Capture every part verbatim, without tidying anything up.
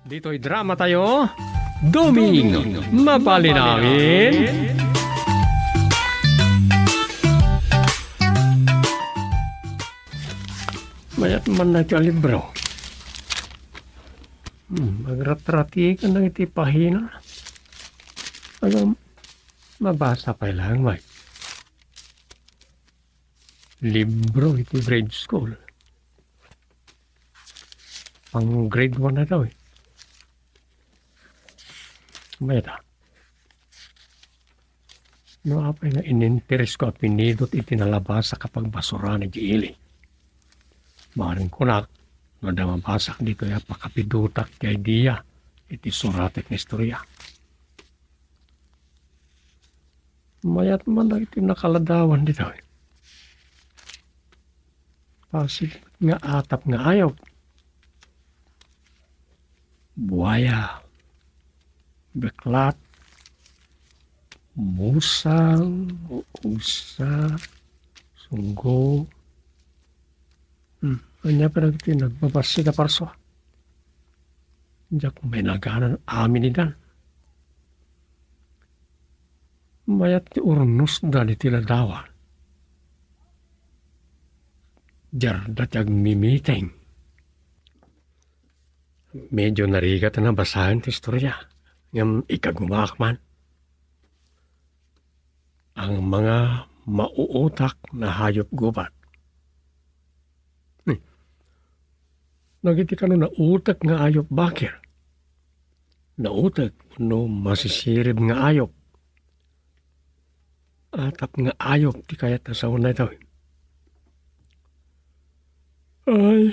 Ditoy drama tayo, Doming Mapalinawin. Mayat man na iti a libro. Hmm, magratratikan na iti pahina. Ano, mabasa pay lang, Mike. Libro iti grade school. Pang grade one na daw, eh. Mayta. No apay nga ininteres ko a pinidot iti nalabas a kapagbasura ni Eli. Maring kunak, no adda mabasak ditoy a pakapidotak ti idea iti suratek nga istorya. Mayat man dagiti nakaladawan ditoy. Pasigpet nga atap nga ayup. Buaya, beklat, musang, ugsa, sunggo. Hmm, ania pay dagiti nagbabassit a parsua? Diak mainagan amin idan. Mayat ti urnosda ditoy ladawan. Diarda ti agmimiting. Medio narigat a nabasaen ti istorya, ngem ikagumaak man. Ang mga mauutak na hayop gubat. Hmm. Dagiti kano nautek nga ayup bakir. Nautek wenno masisirib nga ayup. Atap nga ayup ti kayat a saona itoy. Ay.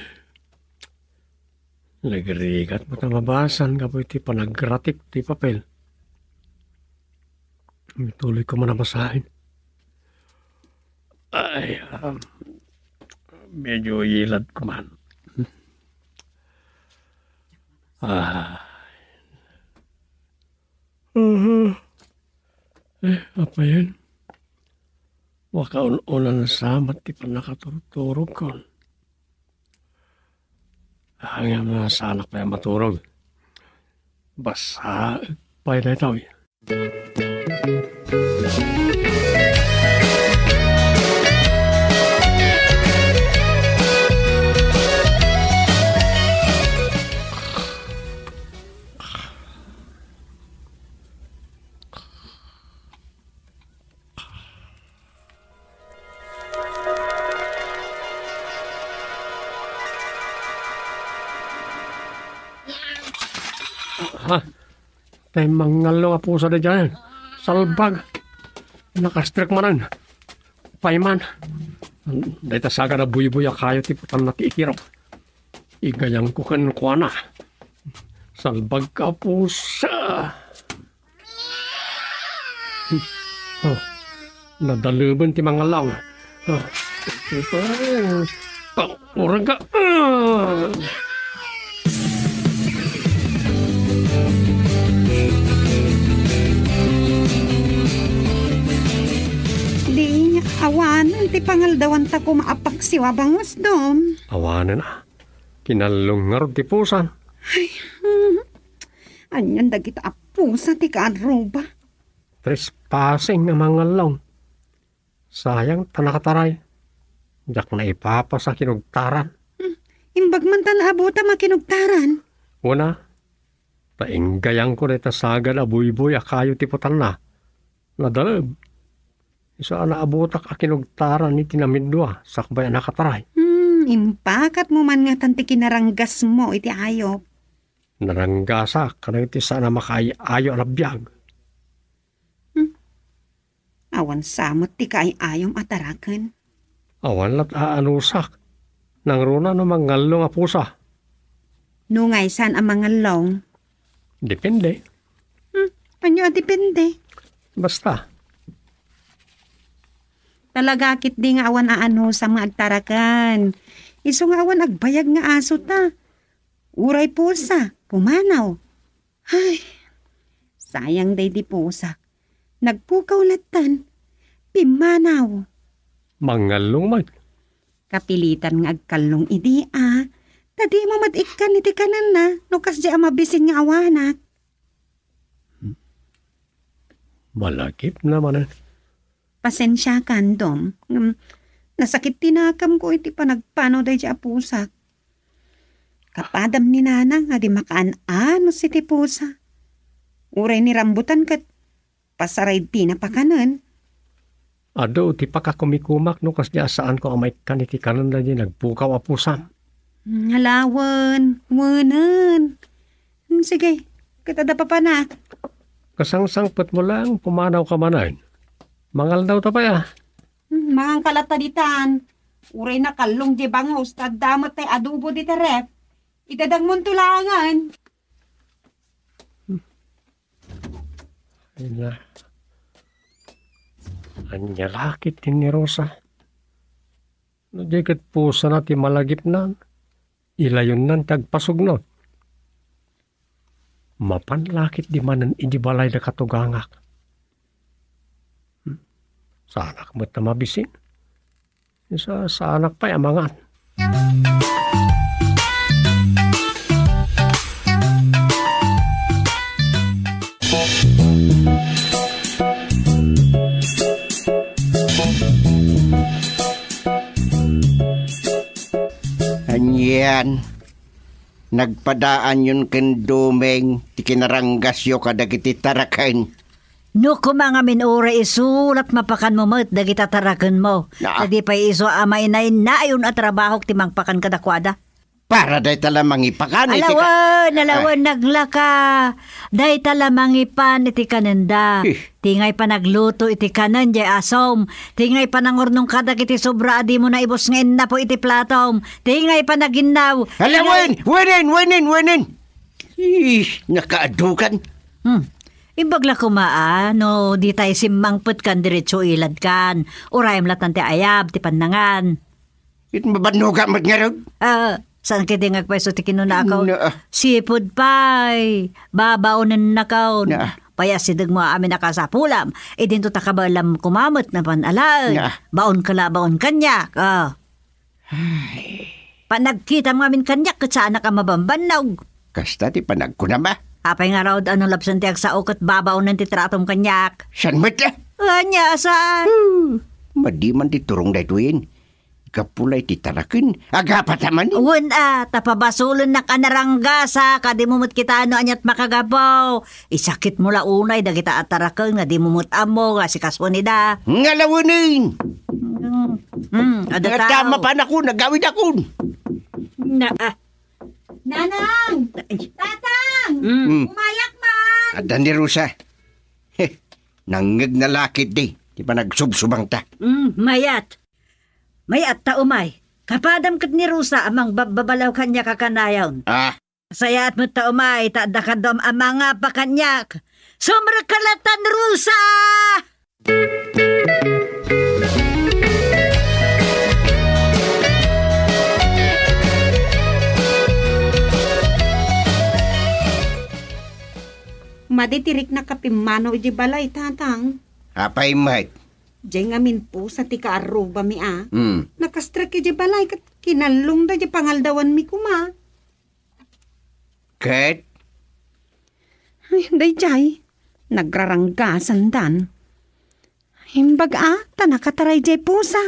Nagrigat mo ta mabasan gapu iti panagratik ti papel. Ituloy ko man a basaen. Ay, um, medyo ilad ko man. Ah. Aha. Eh, apayen? Makaun-unan sa met ti pannakaturturogkon. Ngem saanak pay a maturog. Basaek pay daytoy. Ha? Tay mangngallong a pusa daydiay. Salbag. Nakastrek manen. Payman. Dayta sagad a buybuy a kayo ti putanna ti ikirok. Igayangko kenkuana. Salbag ka pusa. Oh, nadaleben ti mangallong. Oh. Pangurag ka. Ah. Di, awanen ti pangaldawanta koma a paksiw a bangus, Dom. Awanen, ah. Kinallong ngarud ti pusan. Ay, hmm. Anian dagita a pusa ti kaarruba? Trespassing a mangallong. Sayang ta nakataray. Diak naipapas a kinugtaran. Hmm. Imbag man ta naabutam a kinugtaran. Una, ta inggayangko dayta sagad a buybuy a kayo ti putanna. Nadaleb. Isu a naabutak a kinugtaran iti namidua sakbay a nakataray. Hmm, impakatmo man ngatan ti kinaranggasmo iti ayop. Naranggasak kadagiti saan a makaay-ayo a nabiag. Hmm. Awan sa met ti kaay-ayom a taraken. Awan lat aanusak. Nangruna no mangngallong a pusa. No ngay saan a mangallong? Depende. Hmm, ania a depende? Basta. Talaga ketdi nga awan aanusam nga agtaraken. Isu nga awan agbayag nga aso ta. Uray pusa, pumanaw. Ay, sayang daydi pusak. Nagpukaw lattan. Pimmanaw. Mangngallong man. Kapilitan nga agkallong idi a. Ta dimo met ikkan iti kanenna no kasdiay a mabisin nga awanak. Malagipna manen. Pasensiakan, Dom. Ngem, nasakit ti nakamko iti panagpanaw daydi a pusak. Kapadam ni Nana nga di makaan-anos iti pusa. Uray ni rambutan ket pasaray dina pakanen. Adu ti pakakumikumak no kasdiay a saanko a maikkan iti kanen daydi nagpukaw a pusam. Ngalawen, wenen. Hmm, sige, ket adda papanak. Kasangsangpetmo laeng pumanawka manen. Mangaldaw ta pay a. Hmm, mangan ka latta ditan. Uray nakallong di bangus, ta adda met tay adobo dita ref. Idadagmonto laengen. Ay na. Ania la ketdi ni Rosa? No di ket pusana ti malagipnan, ilayonnan ti agpasugno. Mapan la ketdi manen idi balay da katugangak. Hmm? Saanak met a mabisin. Sa-, saanak pay a mangan. Anian, nagpadaanyon ken Doming ti kinaranggasyo kadagiti taraken. No koma ngamin uray isu, lat mapakanmo met dagiti tarakenmo. Ah. Ta di pay isu a mainnayon a trabahok ti mangpakan kadakuada. Para dayta la mangipakan iti ka-, alawen, alawen, ah, naglaka. Dayta la mangipan iti kanenda. Eh. Ti ngay panagluto iti kanen jay asom. Ti ngay panangurnong kadagiti sobra a dimo naibus nga innapo iti platom. Ti ngay panaginnaw. Alawen, wenen, wenen, wenen. Ih, nakaadukan. Hmm. Imbag la koma a, no ditay simmangpetkan diretso iladkan, urayem latan ti ayab ti pannangan. It mabannoga met ngarud? Ah, saan ketdi nga agpayso ti kinunakon? Na, ah. Sipud pay, babaonennakon. Na. Pay asidegmo amin a kasapulam, idinto ta kabaelam koma met napan alaen. Na. Baonka la, baon kaniak. Ah. Ay. Panagkitam ngamin kaniak ket saanak a mabambannog. Kasta ti panagkunam a. Apay ngarud a no labsen ti agsao ket babaonen ti tratom kaniak? Saan met a? Ania a saan? Huh, madi man ti turong daytoyen. Gapu la iti taraken, agapata man. Wen a, ta pabasolennak a naranggasak, a dimo met kita no aniat makagapu. Isakitmo la unay dagita a taraken nga dimo met ammo nga sikasoen ida. Ngalawenen! Mm, mm, adda tao. Nga tama panakon, agawidakon. Na, ah. Nanang! Ay. Tatang! Mm. Mm. Umayak man! Adda ni Rosa. Heh, nangngegna la ketdi ti panagsubsubangta. Mm, mayat. Mayat ta umay. Kapadam ket ni Rosa a mangbabbabalaw kaniak a kanayon. Ah. Sayaat met ta umay, ta adda kaduam a mangapa kaniak. Sumrekka latan, Rosa! Madi ti riknak a pimmanaw idiay balay, Tatang. Apay met? Diay ngamin pusa ti kaarrubami a. Hmm. Nakastrek idiay balay ket kinallongda diay pangaldawanmi koma. Ket? Ay, daydiay, nagraranggasandan. Imbag a, ta nakataray diay pusa,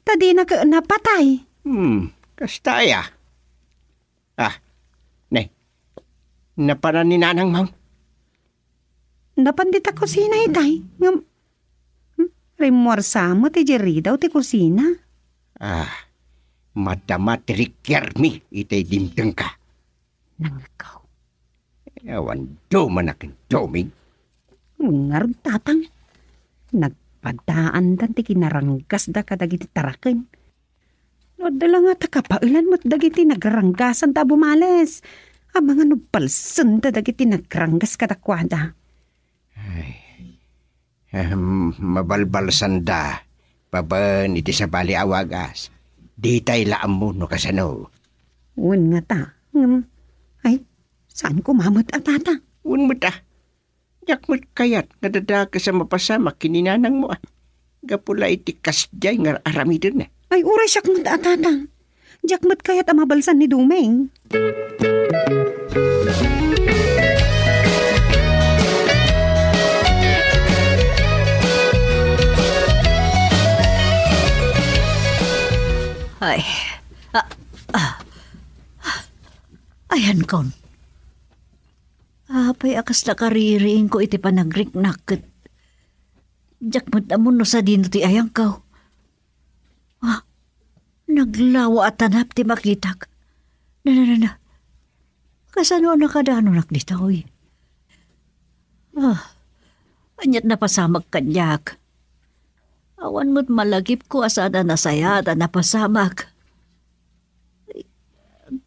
ta dina ket napatay. Hmm, kasta aya. Ah, ne, napanan ni Nanang Maun? Napan dita kusina itay, ngem, hmm, rimmuarsa met idiay ridaw ti kusina. Ah, madama ti rikiarmi itay dimtengka. Nangegko. Awan dumanak ken Doming. Ngarud, Tatang, nagpadaandan ti kinaranggasda kadagiti taraken. No adda la ngata kabaelan met dagiti nagraranggasanda a bumales. Amangan no balsenda dagiti nagranggas kadakuada. Ay, em, mabalbalsanda babaen iti sabali a wagas. Ditay la ammo no kasano. Wen ngata, ngem, ay, saan koma met a, Tatang? Wen met a. Diak met kayat nga dadakes a mapasamak ken ni nanangmo a. Gapu la iti kasdiay nga ar-aramidenna. Ay, uray siak met a, Tatang. Diak met kayat a mabalsan ni Dumeng. Ay. Ah, ah. Ayan kon. Apay a kasla kaririingko iti panagriknak ket diak met ammo no sadino ti ayangko. Ah, naglawa a tanap ti makitak. Na, na, na, na. Kasano a nakadanonak ditoy? Ah, ania't napasamak kaniak. Awan met malagipko a saan a nasayaat a napasamak.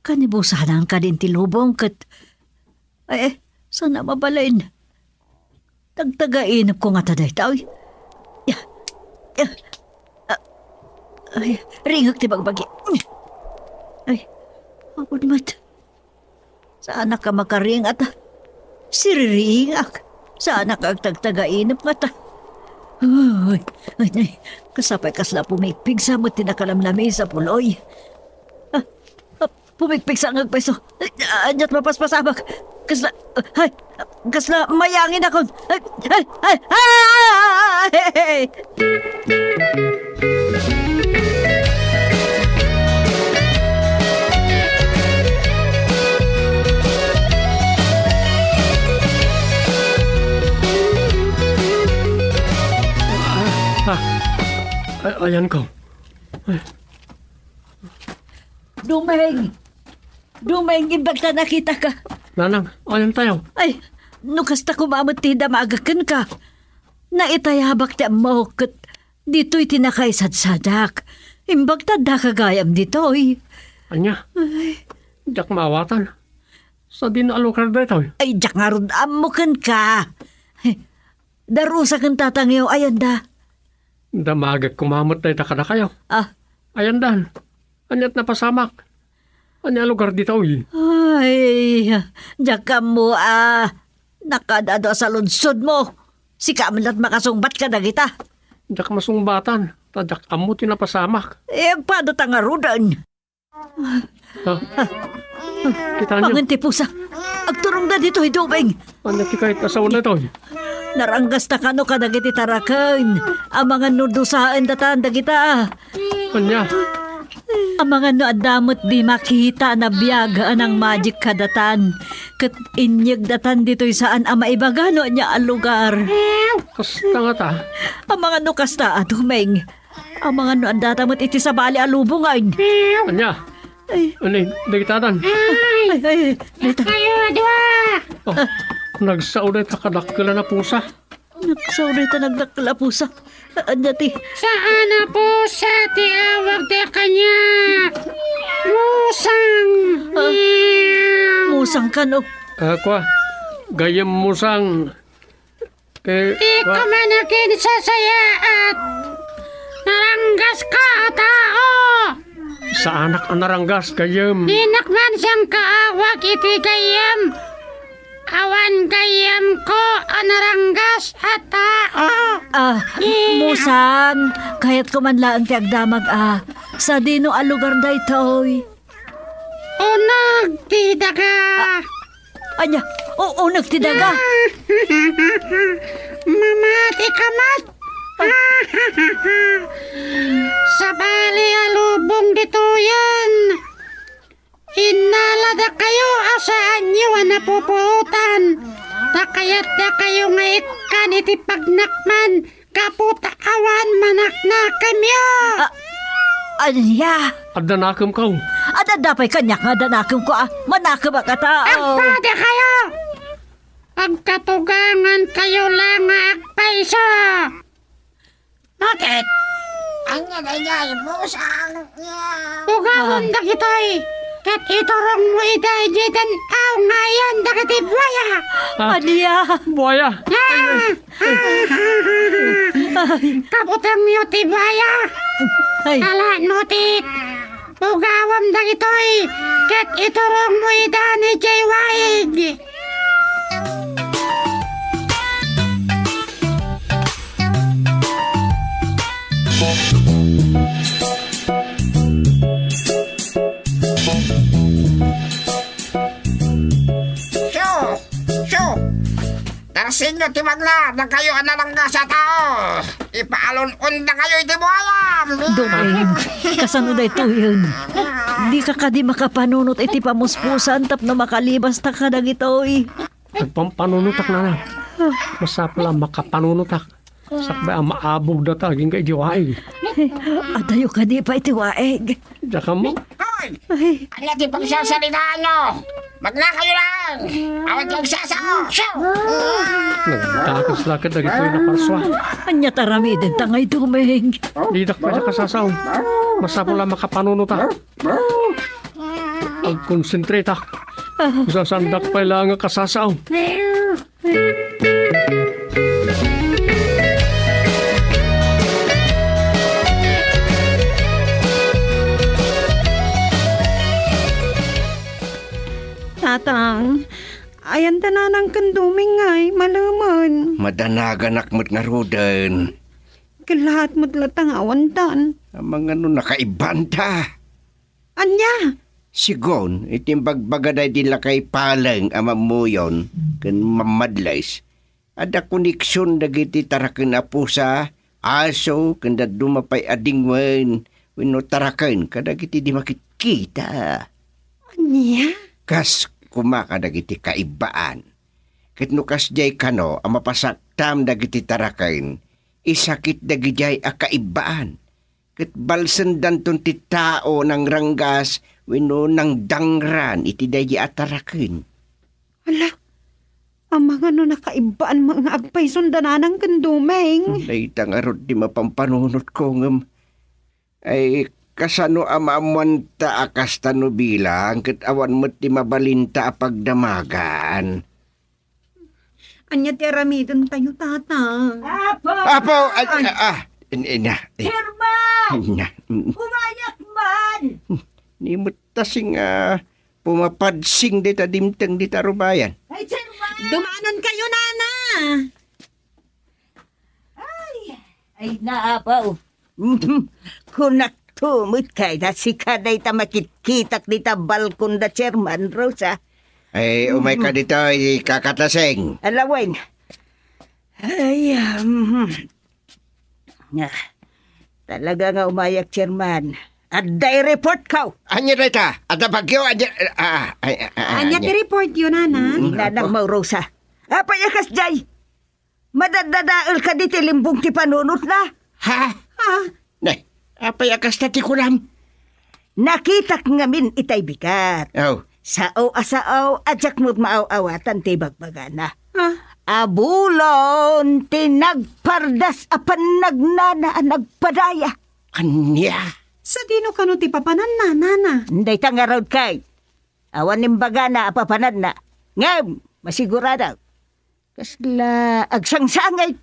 Kanibusanan kadin ti lubong ket, eh, saan a mabalin. Tagtagainepko ngata dayta, oy. Ya, ya. Ah, ay, ringek ti bagbagi. Ay, awan met. Saanak a makaringek ngata. Siriringak. Saanak a agtagtagainep ngata. Ay, ay, ay. Kasapay kasla pumigpigsa met ti nakalamlamisa, Puloy. Ah, ah, pumigpigsa nga agpayso. Ay, ania't mapaspasamak. Kasla, ay, kasla mayanginakon. Ay, ay, ay, ay! Ah, ah, ay, ayanko. Ay. Dumeng! Dumeng, imbag ta nakitaka. Nanang, ayantayo. Ay, no kasta koma met ti damagek kenka. Naitayabak ti ammok ket ditoy ti nakaisadsadak. Imbag ta addaka gayam ditoy. Ania? Ay. Diak maawatan. Sadino a lugar daytoy? Ay, diak ngarud ammo kenka. Ay, darusa ken tatangyo, ayanda. Damagek koma met dayta kadakayo. Ah. Ayandan. Ania't napasamak? Ania a lugar ditoy? Ay, diak ammo a nakadado a saludsodmo. Sika met la't makasungbat kadagita. Diak masungbatan, ta diak ammo ti napasamak. Eh, agpada ta ngaruden. Ah, ah, kitaenyo? Awan ti pusa. Agturongda ditoy, Dumeng. Ania ti kayat a sao daytoy? Naranggasta kano kadagiti taraken. Amangan no dusaen datan dagita. Ania? Amangan no adda met di makita a nabiag a nangmagic kadatan. Ket inyegdatan ditoy saan a maibaga no ania a lugar. Kasta ngata? Amangan no kasta, a Dumeng. Amangan no addata met iti sabali a lubongen. Ania? Ay. Ania, dagitadan? Ay, ay, dagita. Kayo, dua. Oh, nagsao dayta kadakkel a pusa. Nagsao dayta nagdakkel a pusa. Ania ti? Saan a pusa ti awagda kaniak. Musang. Ah, musang kano? Ah, kua. Gayyem musang. Eh, ti wa- kamanakin sasayaat. Naranggas ka a tao. Saanak a naranggas, gayyem. Dinak man sangkaawag iti gayyem. Awan gayyemko a naranggas a tao. Ah, eh, musang, kayatko man laeng ti agdamag a sadino a lugar daytoy. Uneg ti daga. Ah, ania? U-, uneg ti daga? Mamati ka met. Sabali a lubong ditoyen. Innaladakayo a saanyo a napupuotan. Ta kayatdakayo nga ikkan iti pagnakman gapu ta awan manaknakemyo. Ah, ania? Adda nakemko. Adda pay kaniak nga adda nakemko, ah. Manakem a katao. Agpadakayo! Agkatugangankayo la nga agpayso. Bakit? Ania daydiay, musang? Ugawem dagitoy, ket iturongmo ida idiay dan-aw nga ayan dagiti buaya. Ah. Ania? Buaya? Ah! Kabutengyo ti buaya. Ay. Alanmo ti ugawem dagitoy, ket iturongmo ida idiay waig. Kasinyo ti magna, dakayo a nalanggas a tao. Ipaalun-ondakayo iti buaya. Dumeng, kasano daytoyen? Dika kadi makapanunot iti pamuspusan tapno makalibasta kadagitoy? Agpampanunotak, nana. Masapul a makapanunotak. Sakbay a maabog data agingga iti waig. Adayo kadi pay iti waig. Diak ammo. Hoy! Ay. Ania ti pagsasalitaanyo? Magnakayo lang! Awan ti agsasao! Nagdakas la ket dagitoy naparsua. Ania ti aramidenta ngay, Dumeng? Didak pay nakasasao. Masapul a makapanunotak. Agkonsentretak. Sasandak pay la nga kasasao. Tatang, ayan ta nanang ken Dumeng ngay, malemen. Madanaganak met ngaruden. Kellaat met latta nga awantan. Amangan no nakaibbaanta. Ania? Sigun, iti imbagbaga daydi lakay paleng a mammuyon ken mammadles, adda koneksion dagiti taraken a pusa, aso, ken dadduma pay a dingwen wenno taraken kadagiti di makitkita. Ania? Kas koma kadagiti kaibbaan. Ket no kasdiay kano a mapasaktam dagiti taraken, isakit dagidiay a kaibbaan. Ket balsendanton ti tao nangranggas wenno nangdangran iti daydi a taraken. Ala, amangan no nakaibbaan met nga agpayson da nanang ken Dumeng. Dayta ngarud ti mapanpanunotko ngem, ay, kasano a maammoanta a kasta no bilang ket awan met ti mabalinta a pagdamagan? Ania ti aramidentayo, Tatang? Apo! Apo! Ay, ay, ah, ah, in-, ina, eh. Herman! Ina, mm. Umayak man! Ni met ta sing, ah, pumapadsing dita dimteng dita rubayan. Ay, Herman! Dumanonkayo, Nana! Ay, ay, naapaw. Kunak tumit kay da sika dayta makitkitak dita balkon da Chairman Rosa. Ay, umay ka ditoy, Kakatasing. Alawen. Ay, um, ah, talaga nga umayak, Chairman. Adda i-report ko. Anya dayta? Adda bagyo? Anya, ah, ay, ah, ah, Anya anya? Ti report yun, Nana? Mm, Nanang Mau Rosa. Apay a kasdiay? Madaddadael kadi ti limbong ti panunotna? Ha? Ah. Nay, apay a kasta ti kunam? Nakitak ngamin itay bigat. Aw. Sao a sao a diak met maaw-awatan ti bagbagana. Ah. Abulon ti nagpardas a pannagnana a nagpadaya. Ania? Sadino kano ti papananna, Nana? Dayta ngarud kay. Awan imbagana a papananna. Ngem, masigurado. Kasla agsangsangit.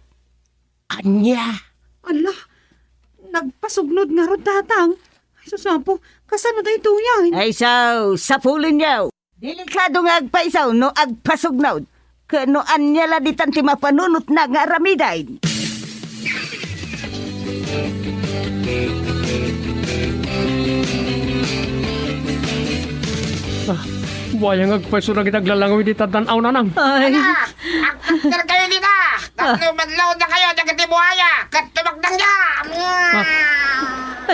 Ania? Ala, nagpasugnod ngarud, Tatang. Ay, sus, Apo, kasano daytoyen? Ay, sao, sapulenyo. Delikado nga agpayso no agpasugnod. Ken no ania la ditan ti mapanunotna nga aramiden. Ah, buaya nga agpayso dagiti aglalangaw iti taddan-aw, Nanang. Ay. Ala, agpakder kayo dita. Tapno madlaw da kayo dagiti buaya. Ket tumakdang da. Ah.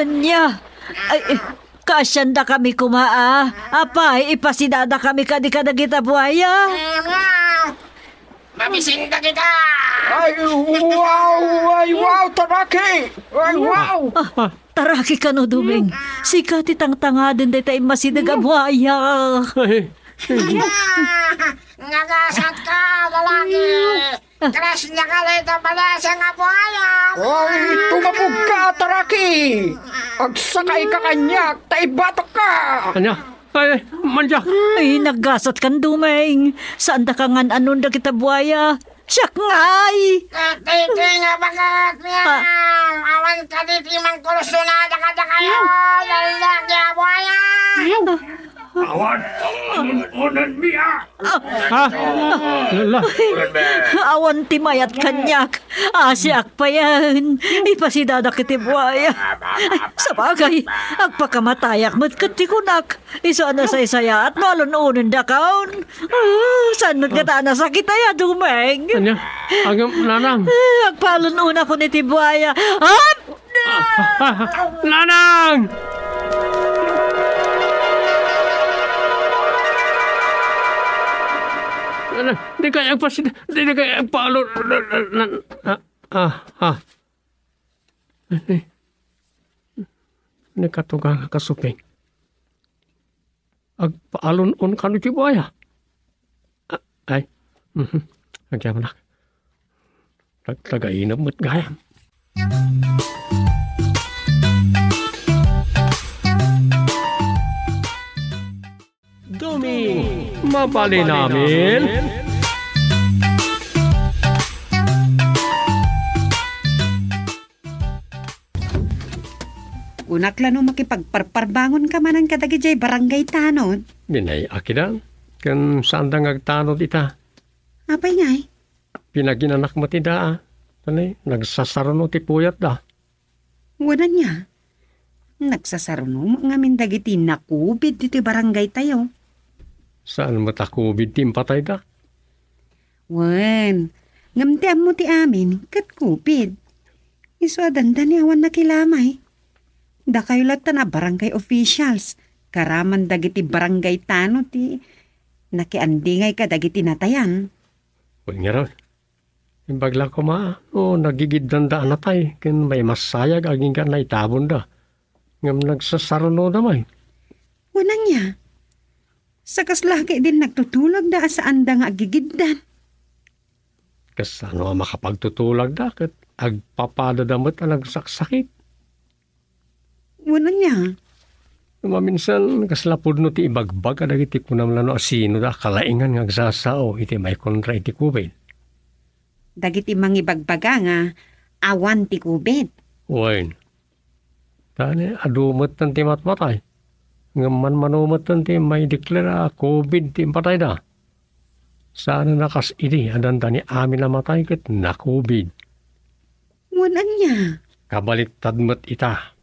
Ania? Ay, eh, kaasiandakami koma, a. Apay, ipasidadakami kadi kadagita buaya? Mabisinda kita! Ay, wow! Ay, wow, taraki! Ay, wow! Ah, taraki kano, Dumeng. Sika ti tangtangaden dayta immasideg a buaya. Ay. Nagasat ka, lalaki! Krasna ka dayta balasa nga buaya! Ay, tumabog ka, taraki! Agsakay ka kaniak, ta ibatok ka! Ania? Ay, mandiak! Ay, naggasat kan, Dumeng. Saan da ka ngan-anon dagita buaya? Siak ngay! Katiti nga bagak niya! Ah. Awan kaditi mangkursunada kadakayo! Lalaki a buaya! Awan, awan, ununmi, ah! Ha? Lala? Awan ti mayat kaniak. Asiak payen. Ipasidadak iti buaya. Sabagay, agpakamatayak met ket ti kunak. Isu a nasaysayaat no alun-unendakon. Ah, saan met ngata a nasakit aya, Dumeng? Ania? Agam, Nanang. Ah, agpaalun-unakon iti buaya. Hop! Ah, ah, ah, Nanang! Nanang, dikay agpas-, di, dikay agpaalun-, ah, ah, ah. Ay, nakatugang a kasuping. Agpaalun-on kano ti buaya? A-, ay, mhm. Agyamanak. Tag-, tagainep met gayam. Duming, mabalin amin. Kunak la no makipagparparbangonka manen kadagijay barangay tanod. Binay-ak ida, ken saanda nga agtanod ita. Apay ngay? Pinaginanak met ida, a. Tani, nagsasaruno ti puyatda. Wen ania? Nagsasaruno met ngamin dagiti nakubid ditoy barangay tayo. Saan met a kubid ti impatayda? Wen, ngem ti ammo ti amin, ket kubid. Isu a dandani awan nakilamay. Dakayo latta a barangay officials, karaman dagiti barangay tano ti nakiandingay kadagiti natayan. Wen ngarud, imbag la koma no nagigiddanda a natay ken maimassayag agingga naitabonda. Ngem nagsasarunoda met. Wen ania? Sakasla ketdin nagtutulagda a saanda nga agigiddan. Kasano a makapagtutulagda ket agpapadada met a nagsaksakit? Wen ania? Maminsan, kasla pudno ti ibagbag kadagiti kunam la no asinoda a kalaingan nga agsasao iti maikontra iti covid. Dagiti mangibagbaga nga awan ti covid. Wen. Tani, adu metten ti matmatay. Ngem manmano metten ti maideklara a covid ti impatayda. Saan a kas idi a dandani amin a matay ket na-covid. Wen ania? Kabaliktad met ita.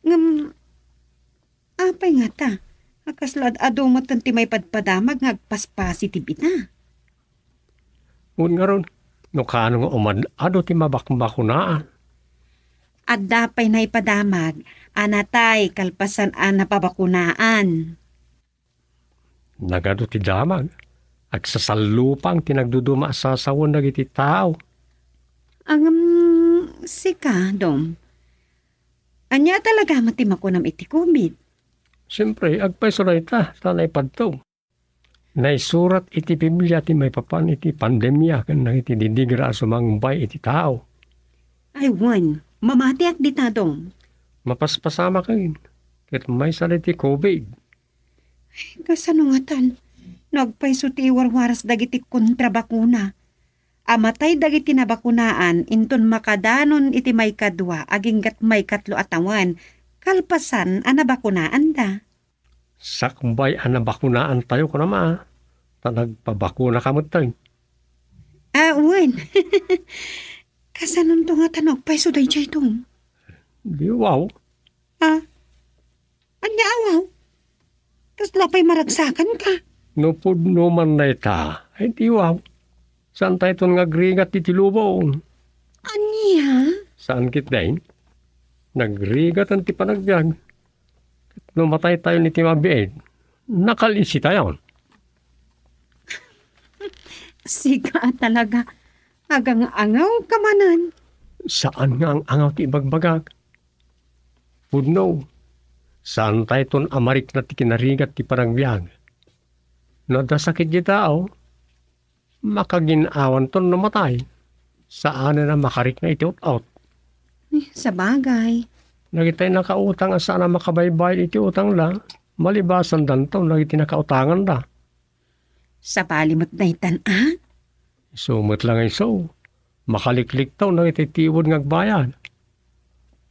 Ngem, apay ngata? A kasla ad-adu metten ti maipadpadamag nga agpas-positive ita? Wen ngarud, no kano nga umad-adu ti mabakbakunaan? Adda pay naipadamag a natay kalpasan a napabakunaan. Nagadu ti damag. Agsasallupang ti nagduduma a sasawen dagiti tao. Ngem, sika, Dong, ania talaga met ti makunam iti covid? Siempre, agpayso dayta, ta naipadto. Naisurat iti Biblia ti maipapan iti pandemia ken dagiti didigra a sumangbay iti tao. Ay, wen, mamatiak dita, Dong. Mapaspasamaken, ket maysa daytoy covid. Kasano ngatan no agpayso ti iwarwaras dagiti kontrabakuna? A matay dagiti nabakunaan inton makadanon iti maikadua aginggat maikatlo a tawen kalpasan a nabakunaanda. Sakbay a nabakunaantayo, kunam a, ta nagpabakunaka metten. Ah, wen. Kasanonto ngata no agpayso daytoy, Dong? Di wow. Ah, ania a wow? Kasla pay maragsakanka? No pudno man dayta, ay di wow. Saantayton nga agrigat iti lubong. Ania? Saan ketdin? Nagrigatan ti panagbiag. No mataytayon iti mabiit, nakal-isitayon. Sika a talaga, agang-angawka manen. Saan nga ang-angaw ti ibagbagak. Pudno, saantayton a marikna ti kinarigat ti panagbiag. No adda sakit ti tao, makagin-awanton no matay. Saanen a makarikna iti ut-ot. Eh, sabagay. Dagitay nakautang a saan a makabaybayad iti utangda, malibasandanton dagiti nakautanganda. Sabali met daytan, a? Isu met la nga isu, makalikliktaw dagiti tiwed nga agbayad.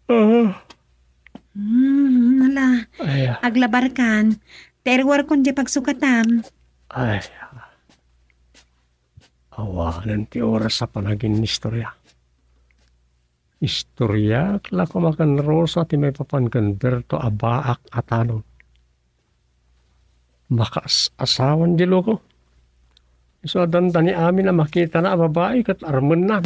Ah. Hmm, La, ay, ah. Aglabarkan. Ti ruarkon diay pagsukatam. Ay, awanen ti oras a panaginnistorya. Istoriak la koma ken Rosa ti maipapan ken Berto a baak a tanon. Makaas-asawan di loko. Isu a dandani amin a makitana a babai ket armenna.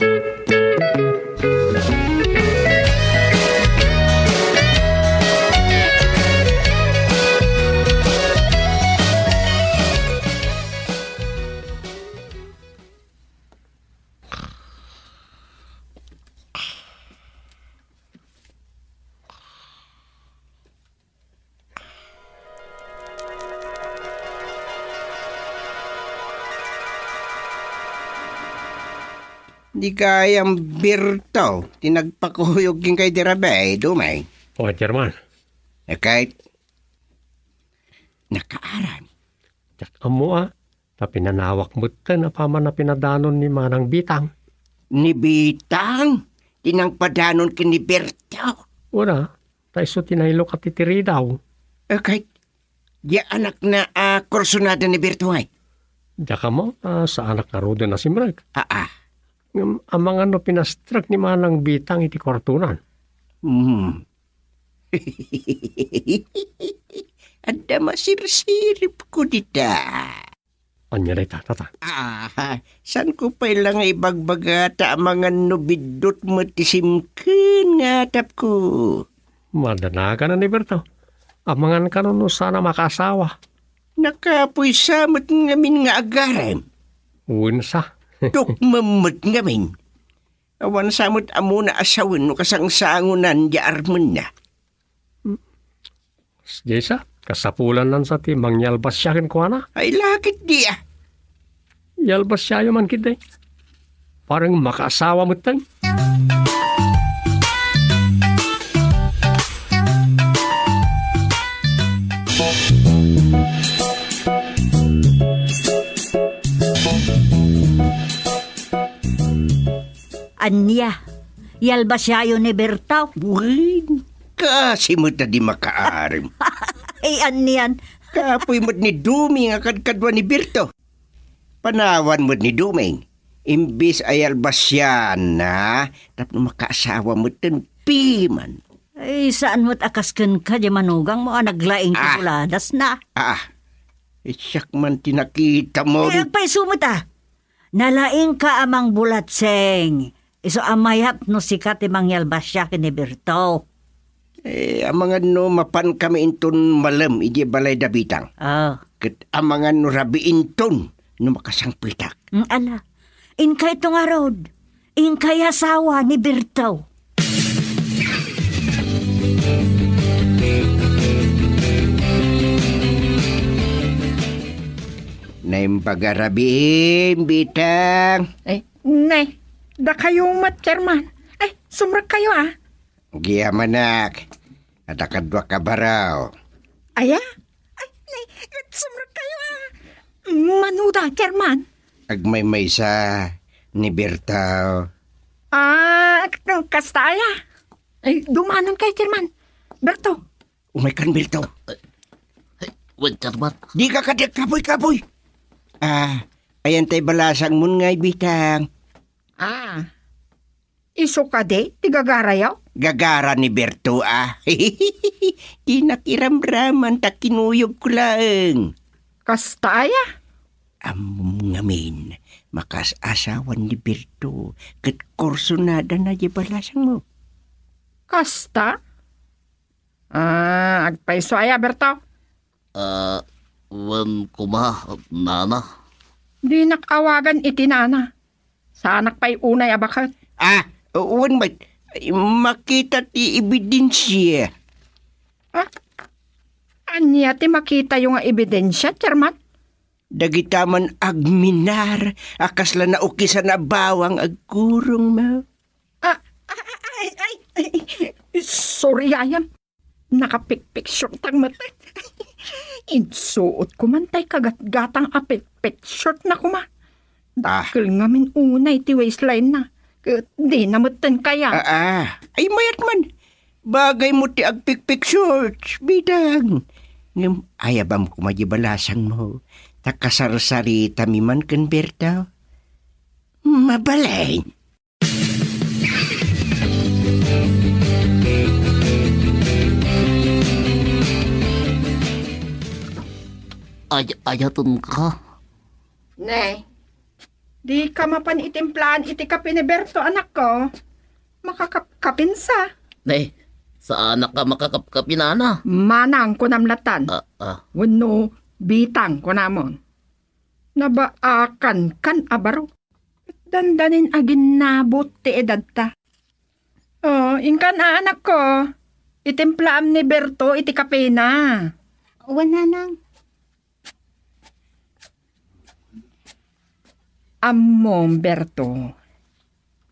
Di gayam Berto ti nagpakuyog kenka idi rabii, Dumeng? O, German. Ket nakaaram. Diak ammo a, ta pinanawak metten a paman a pinadanon ni Manang Bitang. Ni Bitang? Ti nangpadanon ken ni Berto? Wen a, ta isu ti nailok a titiridaw. Ket, diay anakna a kursunada ni Berto, ay? Diak ammo, ta saanak ngaruden a simrek. Aa. Ngem amangan no pinastrek ni Manang Bitang iti kuartona. Hmm. Adda masirsiripko dita. Ania dayta, tata? Ah, saanko pay la nga ibagbaga ta amangan no biddut met ti simken nga atapko. Madanagan a ni Berto. Amangan kano no saan a makaasawa. Nakapuy sa met ngamin nga agarem. Wen sa. Tukmem met ngamin. Awan sa met ammona a sawen no kasangsangonan diay armenna. Diay sa, kasapulannan sa ti mangyalbasia kenkuana. Ay, lakit di, ah. Yalbasiayo man ketdi. Parang makaasawa metten. Ania? Yalbasiayo ni Berto? Wen, kaasi met a di makaarem. Ay, anian? Kapoy met ni Dumeng a kadkadua ni Berto. Panawan met ni Dumeng. Imbes a yalbasianna, tapno makaasawa metten piman. Ay, saan met a kas kenka diay manugangmo a naglaing ti Ah. buladasna? Ah, siak man ti nakitam. Ay, agpayso met a. Nalaingka a mangbulatseng. Isu a mayat no sika ti mangyalbasia ken ni Berto. Eh, amangan no mapankami inton malem idiay balay da Bitang. Ah. Ket amangan no rabii inton no makasangpetak. Mm, ala. Inkayto ngarud. Inkay asawa ni Berto. Naimbag a rabiim, Bitang. Ay, ne, dakayo met, Chairman. Ay, sumrekkayo, ah. Agyamanak, adda kaduak a baro. Aya? Ay, ne, sumrekkayo, ah. Mano da, Chairman? Agmaymaysa ni Berto. Ah, kasta aya? Ay, dumanon kayo, Chairman. Berto. Umaykan, Berto. Ay, wen, Chairman. Dika kadi agkapoy-kapoy. Ah, ayan tay balasangmon ngay, Bitang. Ah, isu kadi ti gagarayo? Gagara ni Berto, ah. Di nakiramraman ta kinuyogko laeng. Kasta aya? Ammom ngamin, makaas-asawan ni Berto, ket kursunadana diay balasangmo. Kasta? Ah, agpayso aya, Berto? Ah, wen koma, nana. Dinak awagan iti nana. Saanak pay unay a baket. Ah, wen met, makita ti ebidensia. Ah, ania ti makitayo nga ebidensia, Chairman? Dagita man agminar a kasla naukisan a bawang agkurongmo. Ah, ah, ay, ay, ay, sorry, Yayam. Nakapikpiksurtak met. Insuotko man tay kagatgatang a pikpiksurtna koma. Ah. Dakkel ngamin unay ti waistline-na. Ket dina metten kaya. Ah, ah. Ay, mayat man. Bagaymo ti agpikpik shorts, Bitang. Ngem ayabam koma di balasangmo, ta kasarsaritami man ken Berto. Mabalin. Ay-, ayatenka. Ne, dika mapan itimplaan iti kape ni Berto, anakko. Makakapkapinsa. Ne, saanak a makakapkapi, nana. Manang, kunam latan. Ah, ah. Wenno, Bitang, kunamon. Nabaakankan a baro. Dandanin aginnabot ti edadta. Oh, inkan a, anakko. Itimplaam ni Berto iti kapena. Wen, nanang. Ammom, Berto.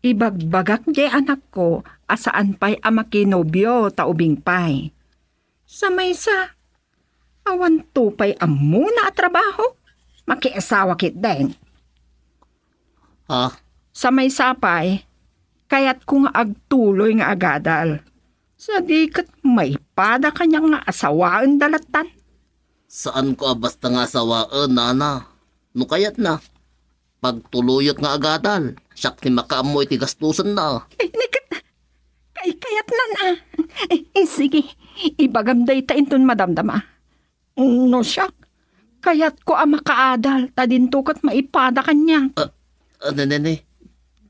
Ibagbagak diay anakko a saan pay a makinobio ta ubing pay. Sa maysa, awanto pay ammona a trabaho. Makiasawa ketdin. Ha? Sa maysa pay, kayatko nga agtuloy nga agadal. Sadi ket maipada kaniak nga asawaenda latan. Saanko a basta nga asawaen, nana. No kayatna, pagtuloyek nga agadal. Siak ti makaammo iti gastusenna. Ay, naket, kay-, kayatnan, ah. Eh, eh, sige, ibagam dayta inton madamdama. No siak, kayatko a makaadal, ta dinto ket maipada kaniak. Ah, ah, nene, ne.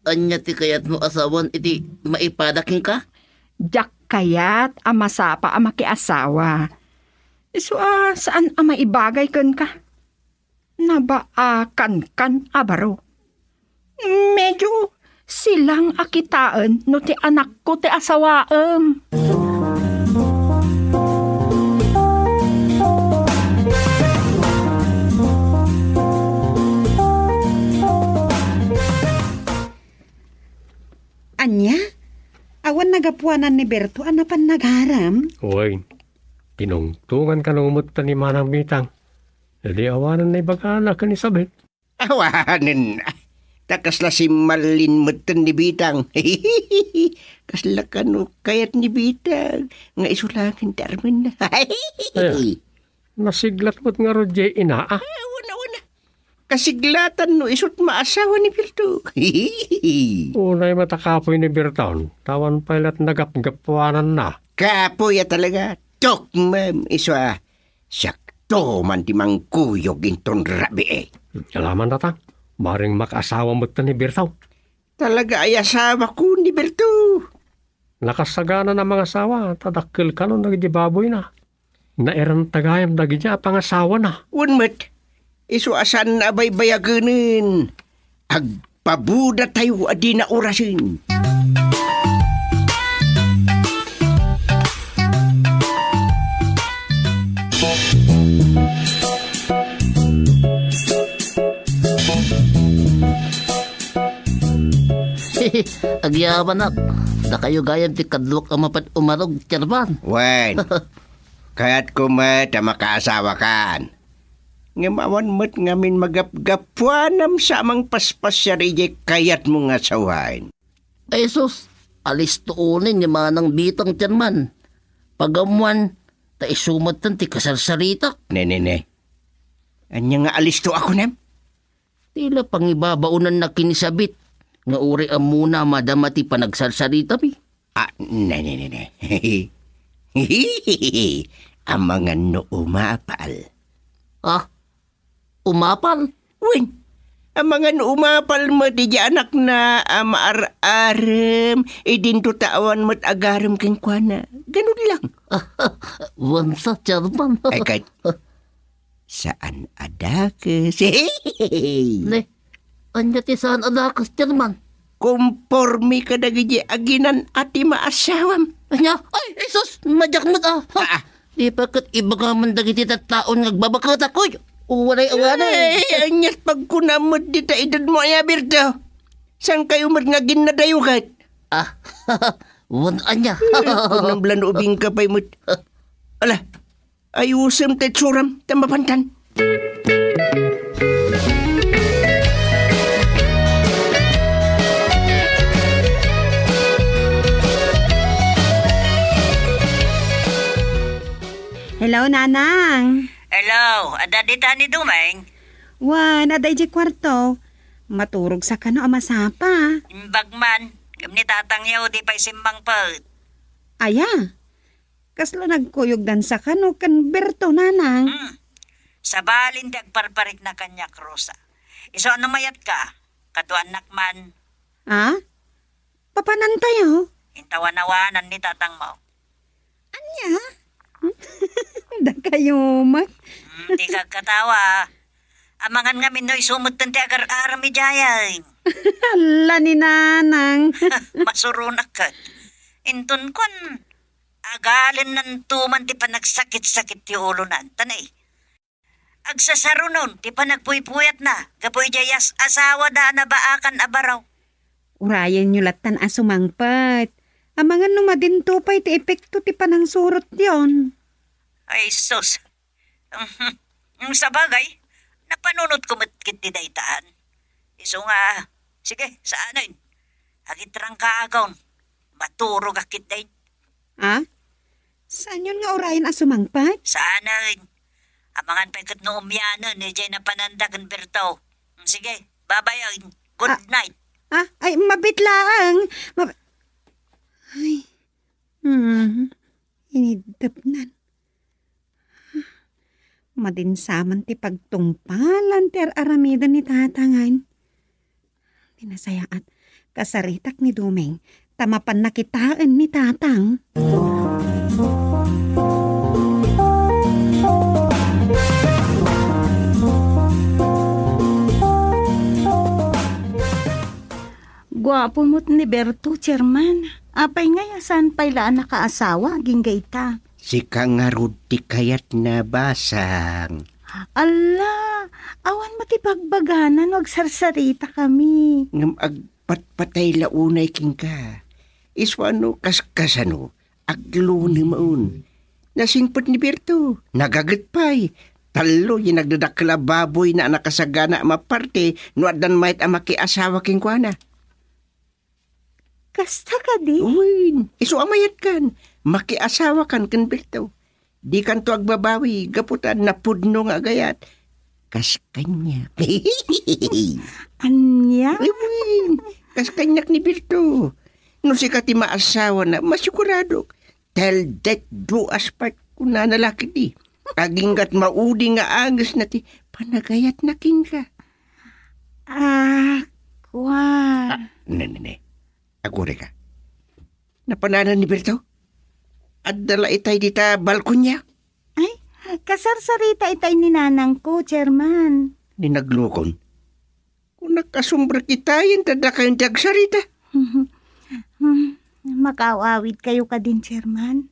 Ania ti kayatmo a sawen iti maipada kenka? Diak kayat a masapa a makiasawa. Isu a saan a maibagay kenka. Nabaakankan a baro. Medyo silang a kitaen no ti anakko ti asawaem. Ania? Awan nagapuanan ni Berto a napan nagaram? Wen, tinungtongan kano met ni Manang Bitang. Idi awanen naibagana ken ni Sabet. Awanen. Ta kasla simmallin metten ni Bitang. Kasla kano kayat ni Bitang nga isu laengen ti armenna. Aya, nasiglat met ngarud diay ina, ah. Ay, awan, awan. Kasiglatan no isut maasawa ni Berto. Unay met a kapuy ni Berton, ta awan pay la't nagapgapuananna. Kapuy a talaga. Tukmem, isu a. Siakto man ti mangkuyog inton rabii. Alaman, Tatang, bareng makaasawa met ni Berto. Talaga ay asawako ni Berto. Nakasaganana a mangasawa, ta dakkel kano dagiti baboyna. Nairanta gayam dagiti a pangasawana. Wen met, isu a saanna a baybayagenen. Agbabudatayo a di naurasen. Agyamanak, dakayo gayam ti kaduak a mapan-umarog, Chairman. Wen, kayatko met a makaasawakan. Ngem awan met ngamin magapgapuanam sa a mangpaspasiar idiay kayatmo nga asawaen. Ay sus, alisto unin ni Manang Bitang, Chairman. Pagammuan, ta isu metten ti kasarsaritak. Ne, ne, ne. Ania nga alisto a kunam? Ti la pangibabaonanna ken ni Sabit, nga uray ammona a madama ti panagsarsaritami. Ah, ne, ne, ne, ne. Amangan no umapal. Ah, umapal? Wen, amangan no umapal met idiay anakna a maar-arem, idinto ta awan met agarem kenkuana. Ganun lang. Wen sa, Chairman. Ay, ket, saan a dakes. Ne, ania ti saan a dakes, Chairman? Komporme kadagiti aginan-at ti maasawam. Ania? Ay, Jesus! Madiak met, ah! Ha? Ah, ah. Di pa ket ibagaman dagiti tattaon nga agbabaketak, uy! Uwanay, uwanay! Ay, aniat pagkunam met dita edadmo, aya, Berto? Saan kayo met nga aginnadayo ket? Ah, wen ania? Ay, kunam la no ubingka pay met. Ala, ayusem ti itsuram, ta mapantan. Nanang. Hello, adda dita ni Dumeng? Wen, adda idiay kuarto. Maturogsa kano a masapa? Imbag man, ngem ni tatangyo, di pay simmangpet. Aya? Kasla nagkuyogdansa kano ken Berto, Nanang? Hmm. Sabalin ti agparparikna kaniak, Rosa. Isu a no mayatka, kaduaannak man. Ah? Papanantayo? Intaw-awanan ni tatangmo. Ania? Dakayo met. Hmm, dika agkatawa. Amangan ngamin no isu metten ti agar-aram idiay. Ala ni Nanang. Masuronak ket. Inton kuan, agalennanto man ti panagsakit-sakit ti ulona. Tan, eh, agsasarunon ti panagpuypuyatna gapu idiay as-asawada a nabaakan a baro. Urayenyo lattan a sumangpet. Amangan no madinto pay ti epekto ti panangsurotyon. Ay, sus. Sabagay, napanunotko met ketdi daytan. Isu nga, sige, saanen. Agitrangkaakon. Maturogak ketdin. Ah? Saanyon nga urayen a sumangpet? Saanen. Amangan pay ket no umianen idiay napananda ken Berto. Sige, babayen. Good Ah. night. Ah, ay, mabit laeng. Mab-, ay. Hmm. Iniddepnan. Madinsaman ti pagtungpalan ti ar-aramiden ni Tatangan. Ti nasayaat, kasaritak ni Dumeng, ta mapanna kitaen ni Tatang. Guapo met ni Berto, Chairman. Apay ngay a saan pay la a nakaasawa agingga ita? Sika ngarud ti kayatna, basang. Ala, awan met ti bagbagana no agsarsaritakami. Ngem agpatpatay la unay kenka. Isu a no kaskasano, aglunemaon. Nasingpet ni Berto, nagaget pay. Tallo ti nagdadakkel a baboyna a nakasagana a maparte no addan mayat a makiasawa kenkuana. Kasta kadi? Wen, isu a mayatkan, makiasawakan ken Berto. Dikanto agbabawi gapu ta napudno nga agayat. Kas kaniak. Ania? Wen, kas kaniak ni Berto. No sika ti maasawana, masiguradok. Till death do us part, kunana la ketdi. Agingga't maudi nga angesna ti panagayatna kenka. Ah, kua. Ah, ne, ne, ne. Agurayka. Napananan ni Berto? Adda la itay dita balkonia? Ay, kasarsarita itay ni nanangko, Chairman. Ni naglukon. Kunak a sumbrekitayen ta dakayon ti agsarita. Hmm, makaaw-awidkayo kadin, Chairman.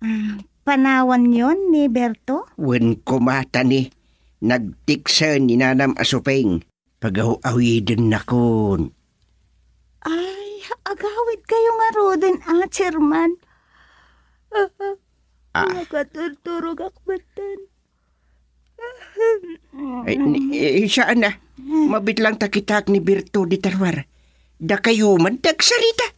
Ah, panawanyon ni Berto? Wen koma, ta ni, nagtiksen ni nanam a supeng. Pagaw-awidennakon. Ay, agawidkayo ngaruden, ah, Chairman. Ah, ah. Ah. Nakaturturogak metten. Ay, ni, eh, saan na. Mabit lang ta kitak ni Berto dita ruar. Dakayo man ti agsarita.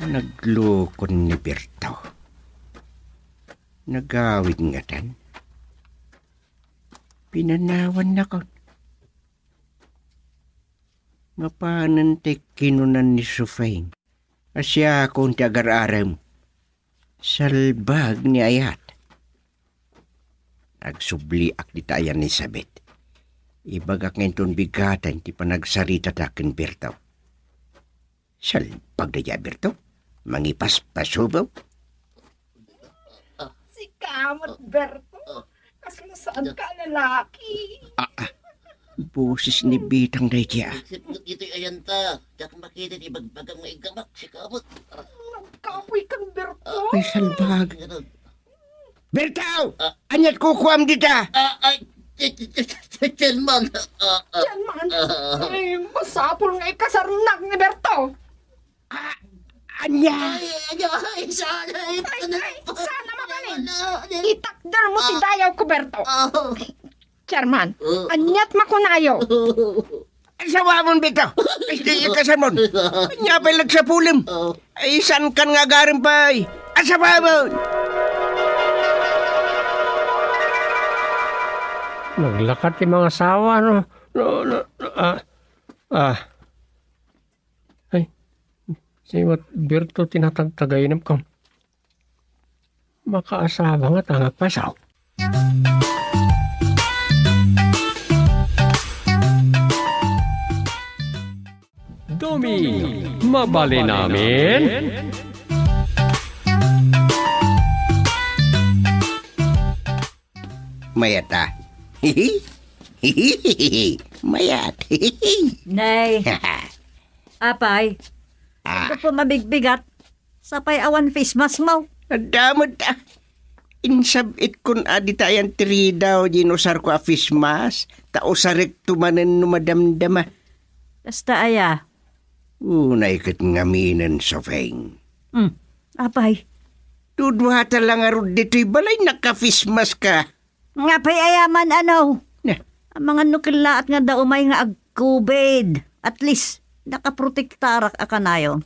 Naglukon ni Berto. Nagawid ngatan. Pinanawannakon. Mapanen ti kinunan ni Sufeng a siakon ti agar-arem. Salbag ni ayat. Agsubliak dita ayan ni Sabet. Ibagak nga inton bigaten ti panagsaritada ken Berto. Salbag dayta, Berto. Mangipaspasubaw. Sika met, Berto. Kasla saan ka a lalaki. Ah, ah. Boses ni Bitang dayta. Itoy ayanta. Diak makita ti bagbagam nga iggamak. Sika met. Nagkapoy kan, Berto. Ay, salbag. Berto! Ah. Ania't kukuam dita? Ah, ay, ti, ti, ti, ti, Chairman. Ah, ah. Chairman? Ah. Ay, masapul nga ikasarnak ni Berto. Ah, ania? Ay, ay, ay, sana, ay, ay, sana ay, po. Sana makani. Itakder mo ti dayaw ko, Berto. Chairman, aniat makunayo? Asawamon, Berto. Ay, di ikasamon. Ania pay lagsapulem? Ay, saan kan nga agarim pay? Asawamon! Naglakat ti mga asawa, no? No, no, no, ah, ah. Ay, si Wat Berto, tinatagtagaynam kam. Makaasawa nga ta nga pasaw. Domi, mabalin amin? Mayat, a. Mayat. Nay. Apay, ah, adu pay mabigbigat. Sapay awan face mask mo. Adda met, a. Insab-itkon a dita ayan ti ridaw di inusarko a face mask, ta usarekto manen no madamdama. Kasta aya? Unay ket ngaminen, Sofeng. Hmm, apay? Duduata la ngarud ditoy balay, naka-face mask ka. Nga pay aya man, ano? Na. Amangan no kellaat nga adda umay nga ag-covid. At least, nakaprotektarak a kanayon.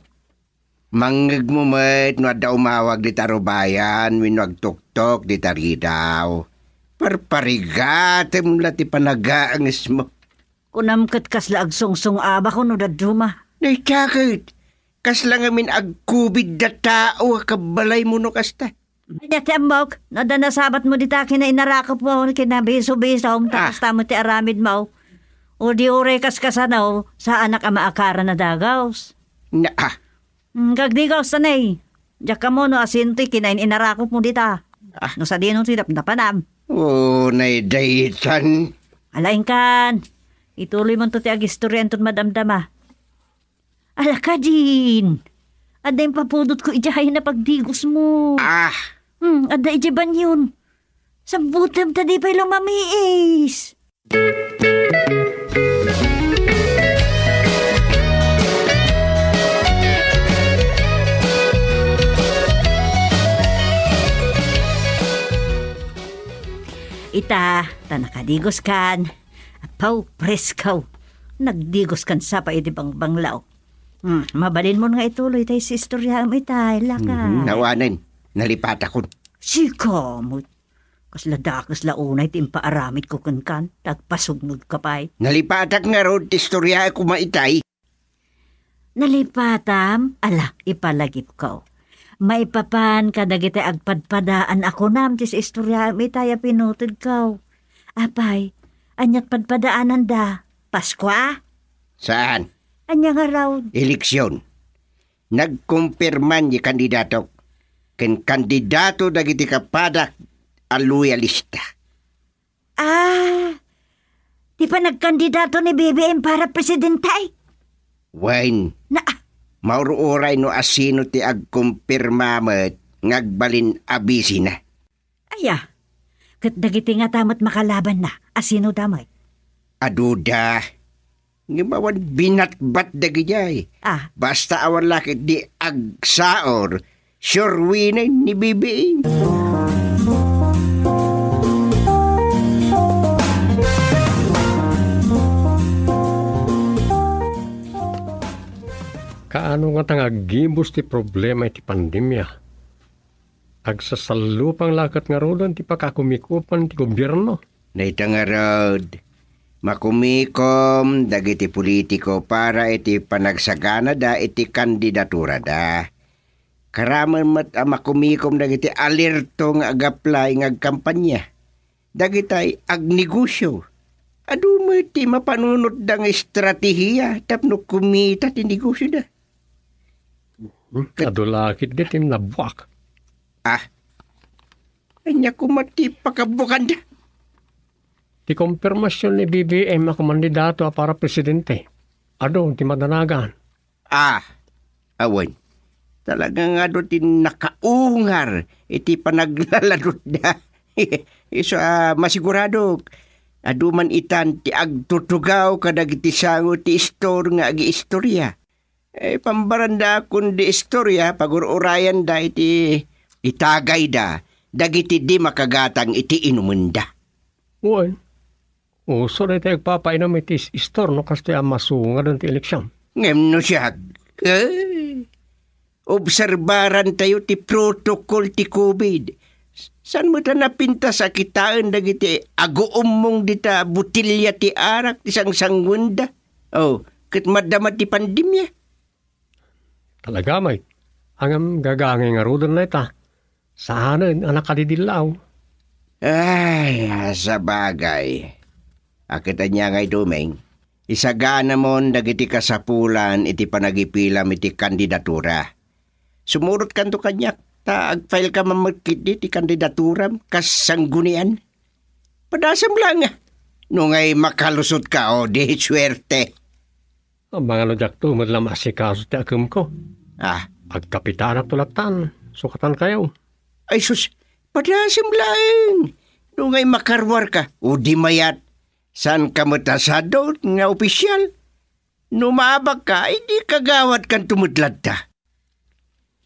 Mangngegmo met no adda umawag dita rubayan wenno agtuktok dita ridaw. Parparigatem la ti panagaangesmo. Kunam ket kasla agsungsung-abakon no dadduma. Dayta ket, kasla ngamin ag-covid a tao a kabbalaymo no kasta. Ania ti ammok, no adda nasabatmo dita kinainarakupmo, kinabisobisom, ta, ah, kasta met ti aramidmo. O di uray kas kasano, saanak a maakaran a dagus. Na, ah. Hmm, agdigus ta, nay. Diak ammo no asino ti kinain-inarakupmo dita. Ah. No sadino ti napnapanam. O, nay daytan. Ala, inkan. Ituloymonto ti agistorya inton madamdama. Ala kadin. Adda impapudotko idiay a pagdigusmo. Ah. Hmm, adda idiay banyon. Sambutem ta di pay lumamiis. Ita, ta nakadiguskan. Apaw, presko. Nagdiguskan sa pay iti bangbanglaw. Hmm, mabalinmon nga ituloy tay istoryaem ita, laka. Mhm, awanen. Nalipatakon. Sika met. Kasla dakes la unay ti impaaramidko kenkan, ta agpasugngegka pay. Nalipatak ngarud ti istoryaek koma itay. Nalipatam? Ala, ipalagipko. Maipapan kadagiti agpadpadaan a kunam ti istoryaem itay a pinutedko. Apay, aniat padpadaananda? Paskua? Saan? Ania ngarud? Eleksion. Nagkumpirman ti kandidatok ken kandidato dagiti kapadak a loyalista. Ah, ti panagkandidato ni B B M para presidente? Wen, na, ah, maur-uray no asino ti agkumpirma met nga agbalin a bisina. Aya, ket dagiti ngata met makalabanna, asino da met? Aduda. Ngem awan binatbat dagidiay. Ah. Basta awan la ketdi agsaor, sure winner ni B B M. Kaano ngata nga aggibus ti problema iti pandemia? Agsasallupang la ket ngaruden ti pakakumikupan ti gobierno. Dayta ngarud, makumikom dagiti politiko para iti panagsaganada iti kandidaturada. Karamen met a makumikom dagiti alerto nga agaplay nga agkampanya. Dagitay agnegosio, adu met ti mapanunotda nga estratehiya tapno kumita ti negosioda. Hmm, ket adu la ketdi ti nabuak. Ah, ania koma ti pakabuakanda? Ti kompirmasion ni B B M a kumandidato a para presidente. Adu ti madanagan. Ah, awan. Talaga nga adu ti nakaungar iti panaglaladutda. Isu a masiguradok, adu man itan ti agtutugaw kadagiti sango ti istor nga agiistorya. Eh, pambaranda kundi istorya, pagur-urayanda iti itagayda, dagiti di makagatang iti inumenda. Wen, uso daytoy agpapainum iti is-, istor no kastoy a masungaden ti eleksion. Ngem no siak, eh, obserbarantayo ti protocol ti covid. Saan met a napintas a kitaen dagiti aguummong dita botelya ti arak ti sangsanguenda? Oh, ket madama ti pandemia. Talaga, Mike. Ngem gagangay ngaruden layta. Saanen a nakadidillaw. Ay, a, sabagay. A, ket ania ngay, Doming? Isaganamon dagiti kasapulan iti panagipilam iti kandidatura. Sumurotkanto kaniak, ta agfile ka man met ketdi ti kandidaturam kas sanggunian. Padasem laeng, a. No ngay makalusotka, o, di suerte. Amangan no diakto met la maasikaso ti akemko. Ah. Agkapitanakto lattan, sukatankayo. Ay sus, padasem laeng. No ngay makaruarka, o di mayat, saanka met a sadot nga opisial? No maabakka, idi kagawatkanto met latta.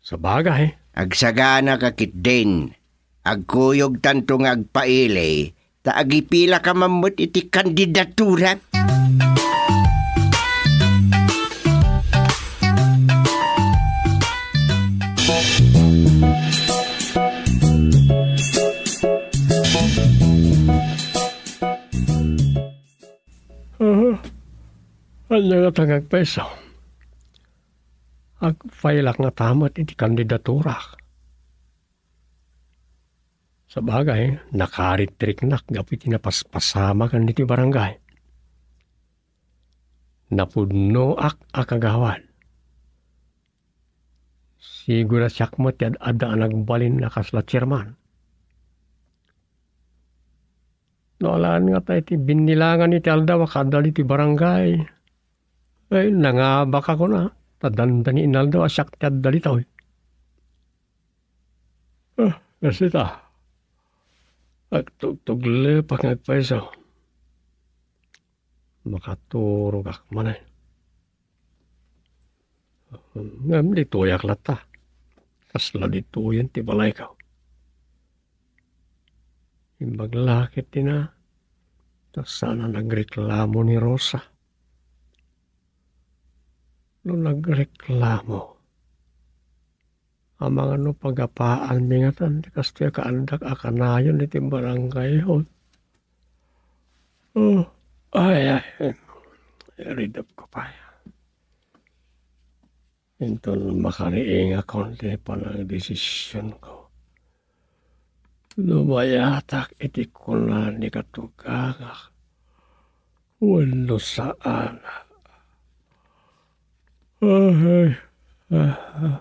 Sabagay. Agsaganaka ketdin. Agkuyogtanto nga agpaili, ta agipilaka man met iti kandidatura. Aha. Ania ngata nga agpayso? Agfile-ak ngata met iti kandidaturak. Sabagay, nakaritriknak gapu iti napaspasamagen ditoy barangay. Napudnoak a kagawad. Sigurasiak met ti ad-adda a nagbalin a kasla chairman. No alaan ngata iti binnilangan iti aldaw a kaadda ditoy barangay, ay, nangabak a kuna, ta dandani inaldaw a siak ti adda ditoy. Ah, kasita. Agtugtuglepak nga agpayso. Makaturogak manen. Ngem ditoyak latta. Kasla ditoyen ti balayko. Imbag la ket tina, ta saan a nagreklamo ni Rosa. No nagreklamo, amangan no pagapaanmi ngatan ti kastoy a kaaddak a kanayon iti barangay hall. Oh, ay, ay, iridep ko pay. Inton makariingakon ti panagdesisionko, lumayatak iti kuna ni katugangak wenno saan. Ay, ah, ah.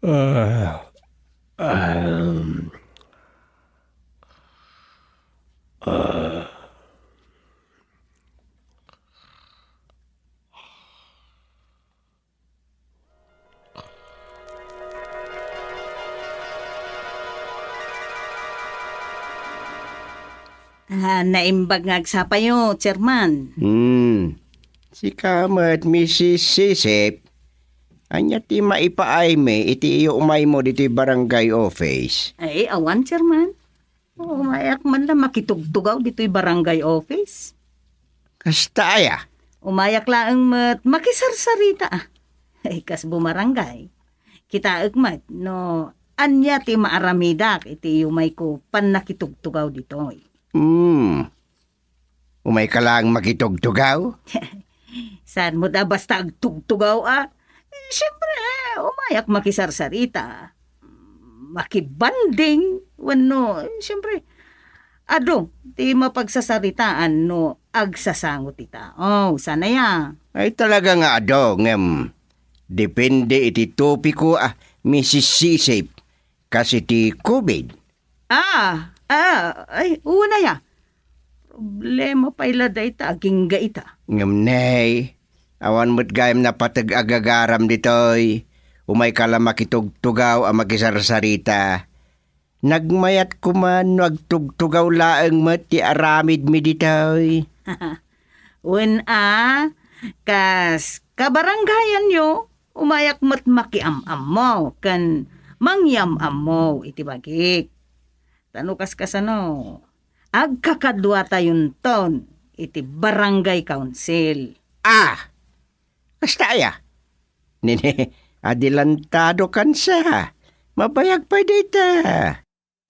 Ah, ah, ah. Ah, naimbag nga agsapayo, Chairman. Hmm. Sika met, Missus Sisip, ania ti maipaaymi iti iyo umaymo ditoy barangay office? Ay, awan, Chairman. Umayak man la makitugtugaw ditoy barangay office. Kasta aya? Umayak laeng met makisarsarita, a. Ay, kas bumarangay. Kitaek met no ania ti maaramidak iti umayko pannakitugtugaw ditoy. Hmm. Umayka laeng makitugtugaw? Saan met a basta agtugtugaw, a? Siempre, umayak makisarsarita. Makibanding, wenno, siempre, adu ti mapagsasaritaan no agsasango ti tao. Saan aya? Ay, talaga nga adu, ngem depende iti topiko, a, Missus Sisip, kas iti covid. Ah, ah, ay, una ya. Problema pay la dayta agingga ita. Ngem ne, awan met gayam napateg a gagaram ditoy. Umayka la makitugtugaw a makisarsarita. Nagmayat koma no agtugtugaw laeng met ti aramidmi ditoy. Wen a, kas kabarangayanyo, umayak met makiam-ammo ken mangyam-ammo iti bagik. Ta no kaskasano, agkakaduatayonton iti barangay council. Ah! Kasta aya? Nene, adelantado kansa. Mabayag pay dayta.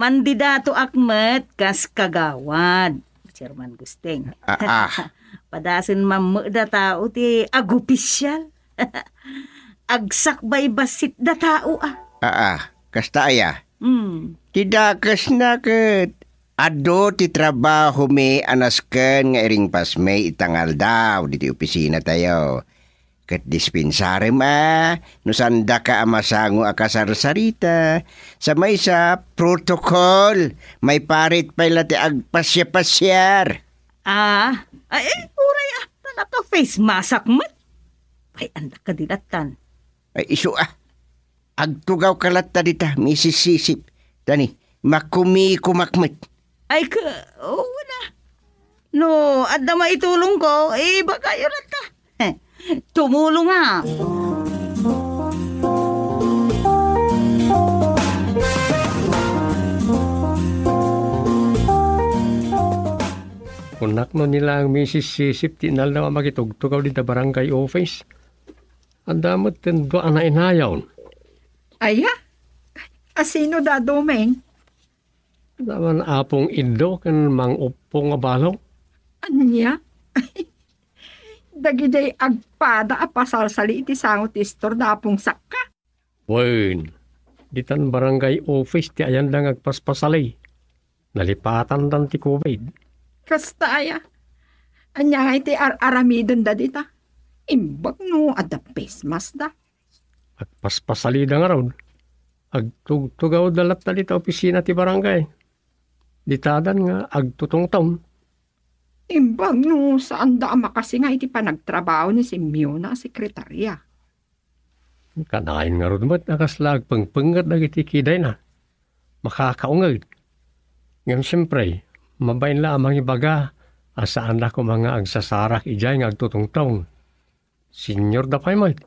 Mandidatoak met kas kagawad, Chairman Gusting. Ah, ah. Padasen mammet da tao ti agopisial. Agsakbay bassit da tao, ah. Ah, ah. Kasta aya? Hmm. Ti dakesna ket adu ti trabahomi a nasken nga iringpasmi ita nga aldaw diti opisinatayo. Ket dispensarem a, no saandaka a masango a kasarsarita, sa maysa, protocol, maiparit pay la ti agpasiapasiar. Ah, ay, ay, uray, ah, ta naka-face mask met. Ay, anda ka dilattan. Ay, isu, ah. Agtugawka latta dita, Misis Sisip. Tani, makumikumak met. Ay, ka, oo na. No, adda maitulongko, ibagayo latta. Tumulong nga. Kunak no ni laeng Misis Sisip ti inaldaw a makitugtugaw dita barangay office. Adda met ten dua a nainayon. Aya? Asino da, Domeng? Adda man Apong Indo ken Mang Uppo nga balo. Ania? Dagidiay agpada a pasalsali iti sango ti istor da Apong Sakka? Wen, ditan barangay office ti ayanda nga agpaspasali. Nalipatandan ti covid. Kasta aya? Ania ngay ti ar-aramidenda dita? Imbag no adda face mask da. Agpaspasalida ngarud. Agtugtugawda latta dita opisina ti barangay. Ditadan nga agtutungtong. Imbag no saanda a makasinga iti panagtrabaho ni Simeona a sekretarya. Kanayon ngarud met a kasla agpengpenget dagiti kidayna. Makakaunged. Ngem siempre, mabain la a mangibaga a saanda koma nga agsasarak idiay nga agtutungtong. Senior da pay met.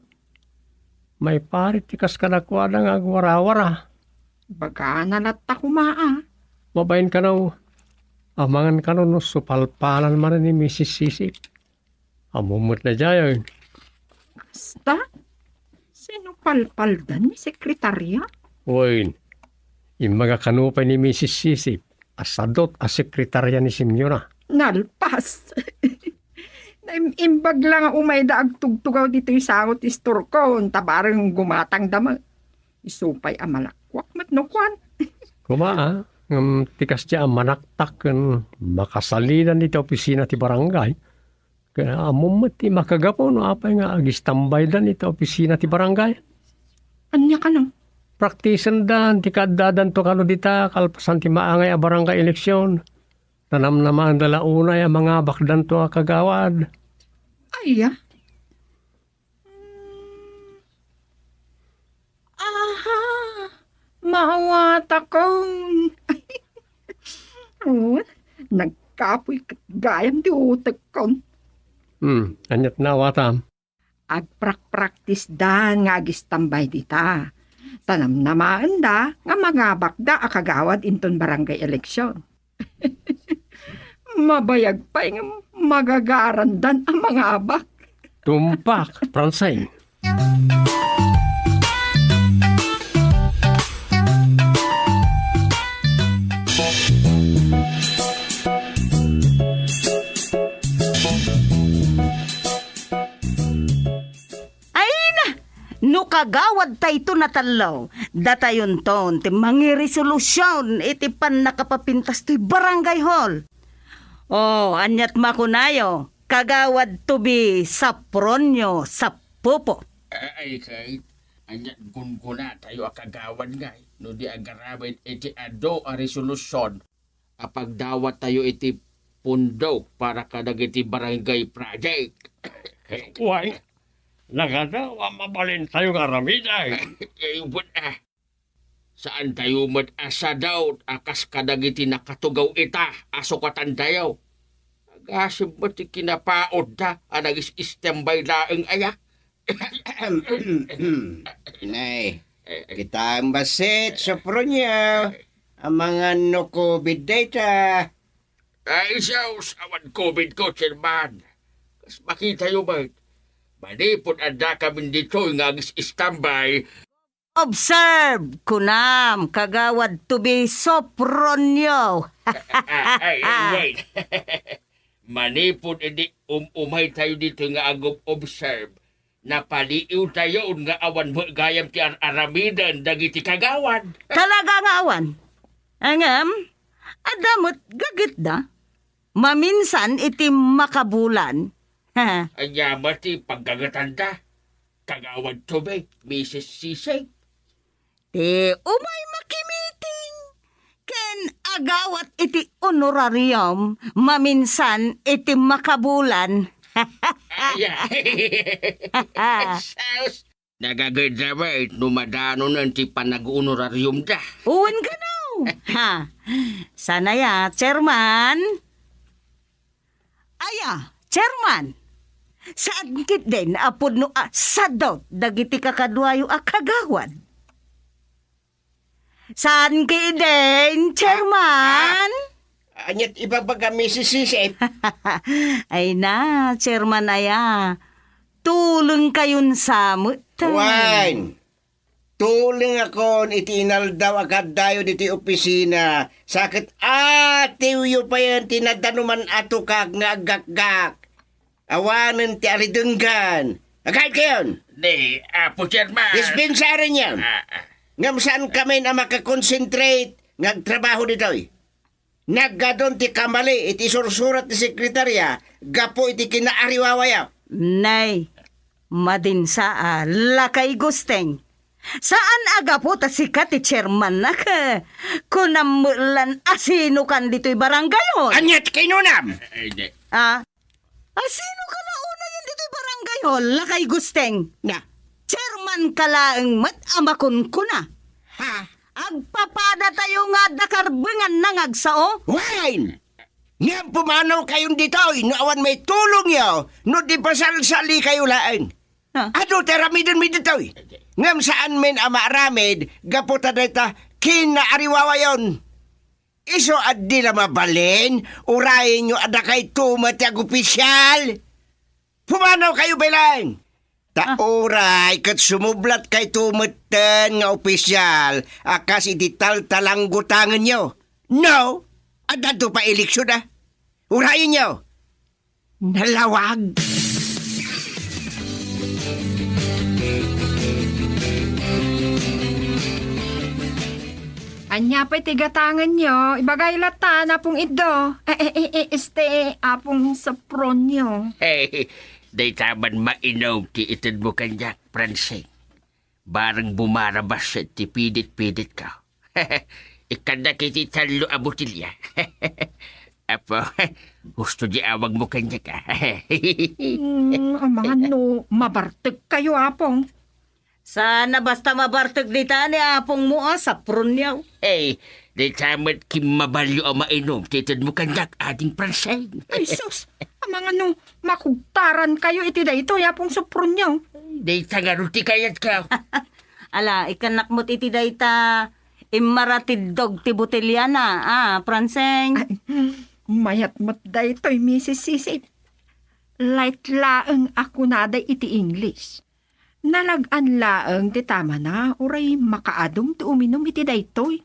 Maiparit ti kas kadakuada nga agwarawara. Bagana latta koma a. Mabain kano, amangan kano no supalpalan manen ni Misis Sisip. Ammom met daydiay. Kasta? Sino palpaldan ni sekretarya? Wen, imbaga kano pay ni Misis Sisip a sadot a sekretarya ni Simeona. Nalpas. Naim-imbag la nga umayda agtugtugaw ditoy sango ti istorko, ta bareng gumatangda met. Isu pay a malakkuak met no kuan. Koma, ah, ngem ti kasdiay a manaktak ken makasalidan iti opisina ti barangay, ket ammom met ti makagapu no apay nga agistambaydan iti opisina ti barangay. Ania kano? Praktisendan ti kaaddadanto kano dita kalpasan ti maangay a barangay eleksion. Nanamnamaanda la unay a mangabakdanto a kagawad. Aya? Hmm. Aha! Maawatakon! Oh, nagkapoy ket gayam ti utekkon. Hmm, ania't naawatam? Agprakpraktisdan nga agistambay dita. Ta namnamaenda nga mangabakda a kagawad inton barangay eleksyon. Mabayag pay nga magagarandan a mangabak. Tumpak, Francine. Ay na! No kagawad tayto, Natallo, datayonton ti mangiresolusion iti pannakapapintas toy barangay hall. O, ania't makunayo, Kagawad Toby Sapronio Sapupo? Ay, ket, ania't gungunatayo a kagawad ngay no di agaramid iti adu a resolusion a pagdawattayo iti pondo para kadagiti barangay project. Wen, nagadu a mabalintayo nga aramiden. Eh, wen, ah. Saantayo met a sadot a kas kadagiti nakatugaw ita a sukatantayo. Agasem met ti kinapaodda a nagis-istembay laeng aya. Nay, Eh, eh. Kitaem bassit, Sopronio. Amangan no covid dayta. Ay, sus, awan covid ko, Chairman. Kas makitayo met, manipud adda kamin ditoy nga agis-istambay. Observe, kunam, Kagawad Toby Sopronio. Ah, ay, ay, wait. Manipud idi um-umay tayo dito nga ag-observe, napaliiw tayo nga awan met gayam ti ar-aramiden dagiti kagawad. Talaga nga awan. Ngem, adda met gagetda. Maminsan iti makabulan. Ania met ti paggagetanda, Kagawad Toby, Misis Sisig? Ti umay makimiting ken agawat iti honorarium maminsan iti makabulan. Ay, ay. Sus! Nagagayat no madanonen ti panag-honorariumda. Wen kano. Ha. Saan aya, Chairman? Aya, Chairman. Saan ketdin a pudno a sadot dagiti kakaduayo a kagawad? Saan ketdin, Chairman? Ah, ah, aniat ibabaga, Misis Sisip? Ay na, Chairman aya. Tulengkayon sa met. Wen, tulengakon iti inaldaw a kaddayo ditoy opisina, sa ket atiwyo payen ti nadanoman a tukak nga aggakgak. Awanen ti aridenggan. Agaykayon! Ni, Apo Chairman. Dispensarenyon. Ah, ah. Ngem saan kamin a makakonsentrate nga agtrabaho ditoy. Naggadon ti kamali iti sursurat ti sekretaria gapu iti kinaariwawayo. Nay, madinsa a, Lakay Gusteng. Saan a gapu ta sika ti chairman-nak. Kunam met lan a sinokan ditoy barangay hall. Ania ti kinunam? Eh, di. Ah? Asino ka la unayen ditoy barangay hall, Lakay Gusteng? Na? Chairman ka laeng met a makunkuna. Ha? Agpapadatayo nga adda karbenganna nga agsao? Wen! Ngem pumanawkayon ditoy no awan maitulongyo, no di pasalsalikayo laeng. Ha? Adu ti aramidenmi ditoy. Ngem saanmin a maaramid gapu ta dayta kinaariwawayon. Isu a di la mabalin, urayenyo a dakayto met ti agopisial. Pumanawkayo pay laeng. Ta Ah. uray ket sumublatkayto metten nga opisial a kas iti taltalanggutangenyo. No, addanto pay eleksion, a. Urayenyo. Nalawag. Ania pay ti gatangenyo? Ibagay latta, Apong Iddo. Eh, eh, eh, eh, este, Apong Sopronio. Hey, dayta man mainom ti itedmo kaniak, Francine. Bareng bumarabas ti pidit-piditko. Ikkannak iti tallo a botelya. Apo, husto di awagmo kaniak, a. Hmm, amangan no mabartekkayo, Apong. Saan a basta mabartek dita ni apongmo a Sopronio. Hey, dayta met kimmabalyo a mainom ti itedmo kaniak, Ading Francine. Ay, sus! Amangan no makugtarankayo iti daytoy, Apong Sopronio. Dayta ngarud ti kayatko. Ala, ikkannak met iti dayta immaratiddog ti botelyana, a, Francine. Ay, mayat met daytoy, Misis Sisip. Light laeng a kunada iti English. Nalag-an laeng ti tamana, uray makaadum ti uminum iti daytoy.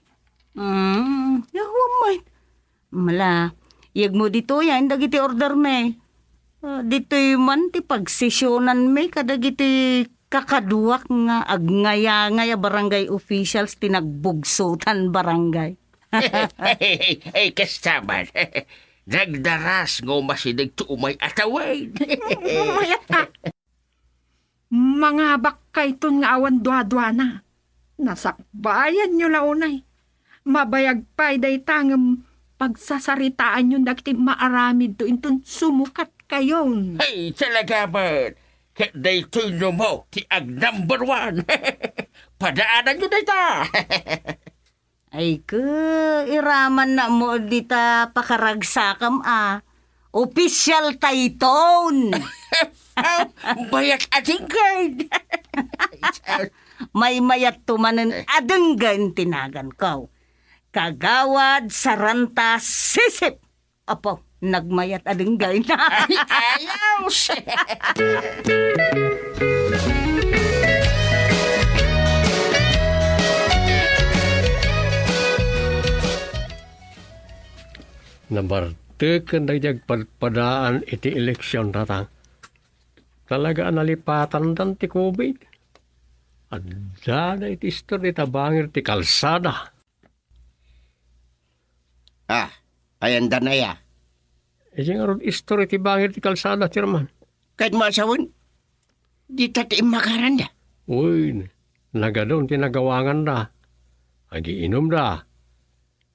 Hmm, yawan met. Mala, yegmo ditoy, a, dagiti ordermi. Ah, ditoy man ti pagsesionanmi kadagiti kakaduak nga agngayangayan a barangay officials ti nagbugsotan barangay. Ay, ay, kasta man. Nagdaras nga umasideg ti umay a tawen. Mayat a. Mangabakkayton nga awan duaduana. Nasakbayanyo la unay. Mabayag pay dayta ngem pagsasaritaanyon dagiti maaramidto inton sumukatkayon. Ay, talaga met. Ket daytoy no mo ti ag number one. Padaananyo dayta. Ay, ke, iramanna mo dita pakaragsakam a. Official title. Bayat a tingkad. Maymayatto manen a denggen ti naganko. Kagawad Saranta Sisip. Apo, nagmayat a denggen. Ay, ayos! Nabarteken dagiti agpadpadaan iti eleksion, Tatang. Talaga a nalipatandan ti covid. Addada iti istor iti bangir ti kalsada. Ah, ayandan aya? Idiay ngarud istor iti bangir ti kalsada, Chairman. Ket masawen, dita ti immakaranda. Uy, nagadun ti nagawanganda. Agiinumda.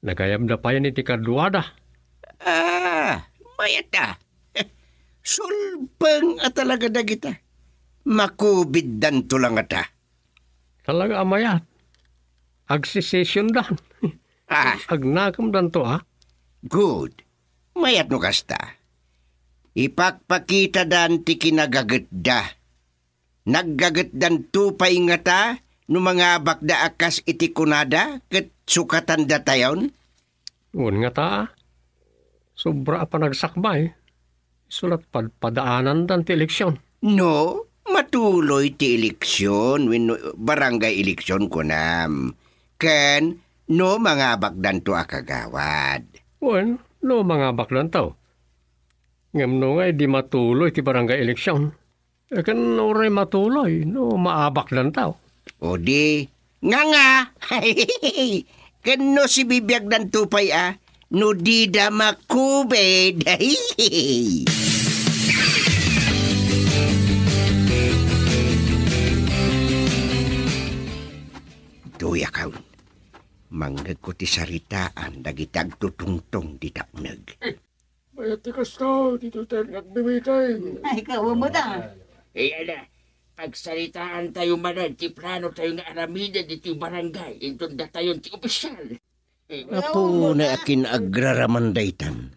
Nagayabda payen iti kaduada. Ah, mayat a. Sulpeng a talaga dagita. Makubiddanto la ngata. Talaga a mayat. Agsesesiondan. Ah. Agnakemdanto, a? Good. Mayat no kasta. Ipakpakitadan ti kinagagetda. Naggagetdanto pay ngata no mangabakda a kas iti kunada ket sukatandatayon? Wen ngata, sobra a panagsakbay. Isu la ti padpadaanandan ti eleksion. No matuloy ti eleksion wenno barangay eleksion, kunam, ken no mangabakdanto a kagawad. Wen, no mangabakdanto. Ngem no nga idi matuloy ti barangay eleksion, e, ken uray matuloy no maabakdanto. O di, nga nga! Ken no sibibiagdanto pay a, no dida makubid. Duyakaw, mangngegko ti saritaan dagiti agtutungtong dita uneg. Mayat ti kasta, ditoy tayo nagbibiday. Ay, kawa mo da. Eh, ala, pagsaritaan tayo manen ti plano tayo nga aramiden ditoy barangay, inton datayon ti opisyal. Eh, Apo, na akin agraraman daytan.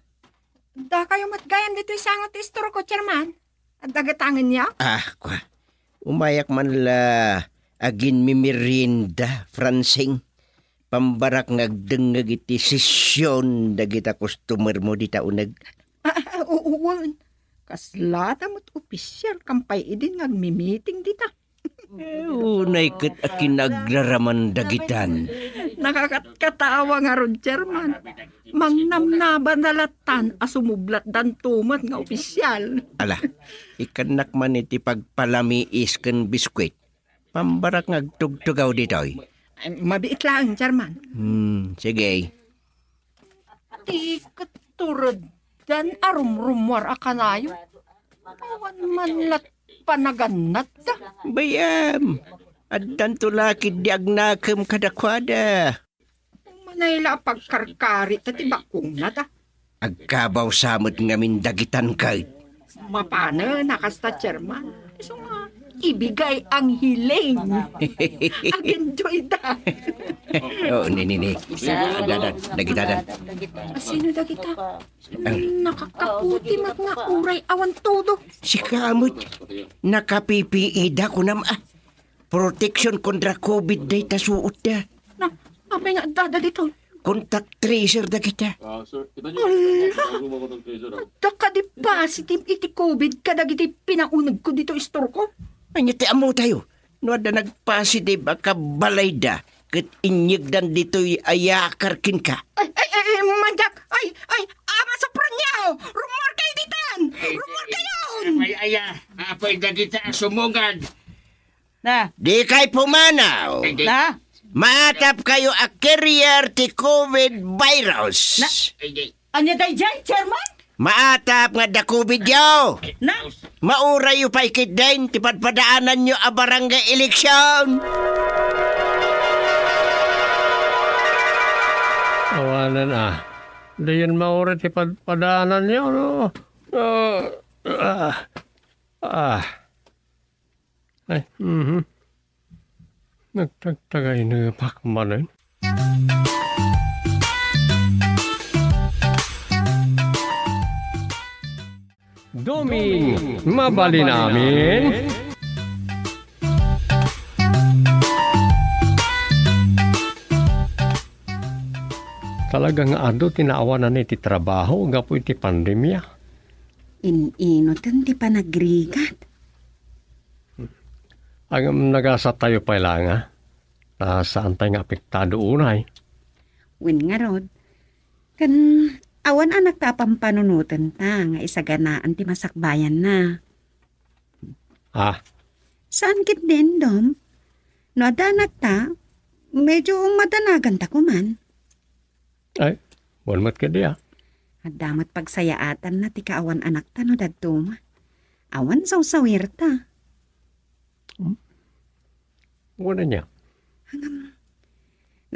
Dakayo met gayam ditoy sango ti istorko, Chairman. Adda gatangenyo? Ah, kwa. Umayak man la agin mimerienda, Francing. Pambarak nga agdengngeg iti sesion dagita customer mo dita uneg. Ah, ah, oo, wen. Kaslata met opisyal, kampay idin nga agmi-meeting dita. Eh, unay ket a kinagraraman dagitan. Nakakatkatawa ngarud, Chairman. Mangnamnabana lattan a sumublatdanto met nga opisyal. Ala, ikannak man iti pagpalamiis ken biskuit. Pambarak nga agtugtugaw ditoy. Ay, mabiit laeng, Chairman. Hmm, sige. Ti ket tureddan a rumrummuar a kanayon. Awan man lat panagannatta. Bayam, addanto la ketdi agnakem kadakuada. Manay la a pagkarkari ta ti bakuna ta. Agkabaw sa met ngamin dagitan ket. Mapanen a kasta, Chairman. Isu nga, ibigay ang hiling. Agindoy da. Oo, ni, ni, ni. Dadan, dagitadan. Asino dagita? Nakakaputi met nga uray awan todo. Sika met, naka-P P E da, kunam, ah. Protection kontra covid dayta suot da. Na, apay nga adda ditoy? Contact tracer dagita. Ah, sir, kita niyo. Ala! Adda kadi positive iti covid kadagiti pinaunegko ditoy istorko? Ania ti ammo tayo? No adda nagpositive a kabalayda ket inyegdan ditoy a yakar kenka. Ay, ay, ay, ay, manyak! Ay, ay, Ama Sopranio! Rummuar kayo ditan! Rummuar kayo! Ay, ay, ah, apay dagita a sumungad. Na. Dikay pumanaw. Ay, di- Na? Maatap kayo a carrier ti covid virus. Na? Ay, di- Ania daydiay, Chairman? Maatap nga adda covid yo. Na? Maurayyo pay ketdin ti padpadaananyo a barangay election. Awanen, ah. Diyon mauray ti padpadaananyo, no? Ah, ah, ah. Ay, mhm. Nagtagtagaynepak manen. Doming, mabalin amin. Talaga nga adu ti naawanan iti trabaho gapu iti pandemia. In-inuten ti panagrigat. Ngem nagasat tayo pay la nga, ta saan tay nga apektado unay. Wen ngarud, ken awan anakta a pampanunotenta nga isaganaan ti masakbayanna. Ah. Saan ketdin, Dom? No adda anakta, medyo madanaganta koman. Ay, wen met ketdi, ah. Adda met pagsayaatanna ti kaawan anakta no dadduma. Awan sawsawirta. Hmm? Wen ania? Ngem,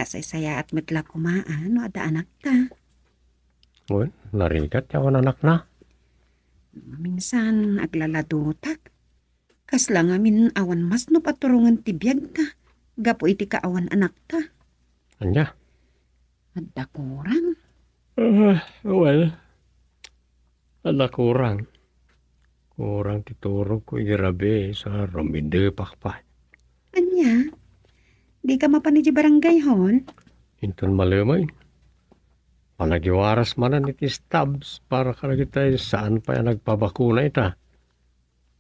nasaysayaat met la koma, ah, no adda anakta. Wen, narigat ti awan anakna. Minsan, aglaladutak. Kasla ngamin awan masnop a turongen ti biagta gapu iti kaawan anakta. Ania? Adda kurang? Ah, well, adda kurang. Kurang ti turogko idi rabii, sa rumidepak pay. Ania? Dika mapan idiay barangay hall? Inton malemay. Panagiwaras manen iti stabs para kadagiti saan pay a nagpabakuna ita.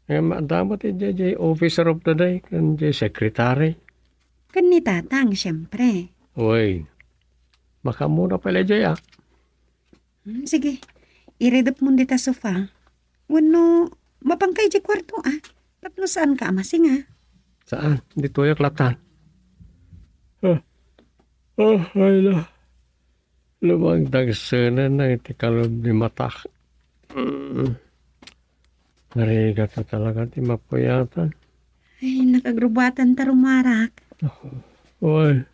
Ngem adda met idiay officer of the day ken diay secretary. Ken ni Tatang, siempre. Uy, makammuna pay la idiay, ah. Hmm, sige, iridepmon dita sofa. Wenno, mapanka idiay kuarto, ah. Tapno saanka a masinga. Saan? Ditoyak latan. Ah, ah, ay na. Lumagdagsenenna iti kalub ni matak. Mm. Narigat na talaga ti mapuyatan. Ay, nakagrubatan ta rumarak. Oy.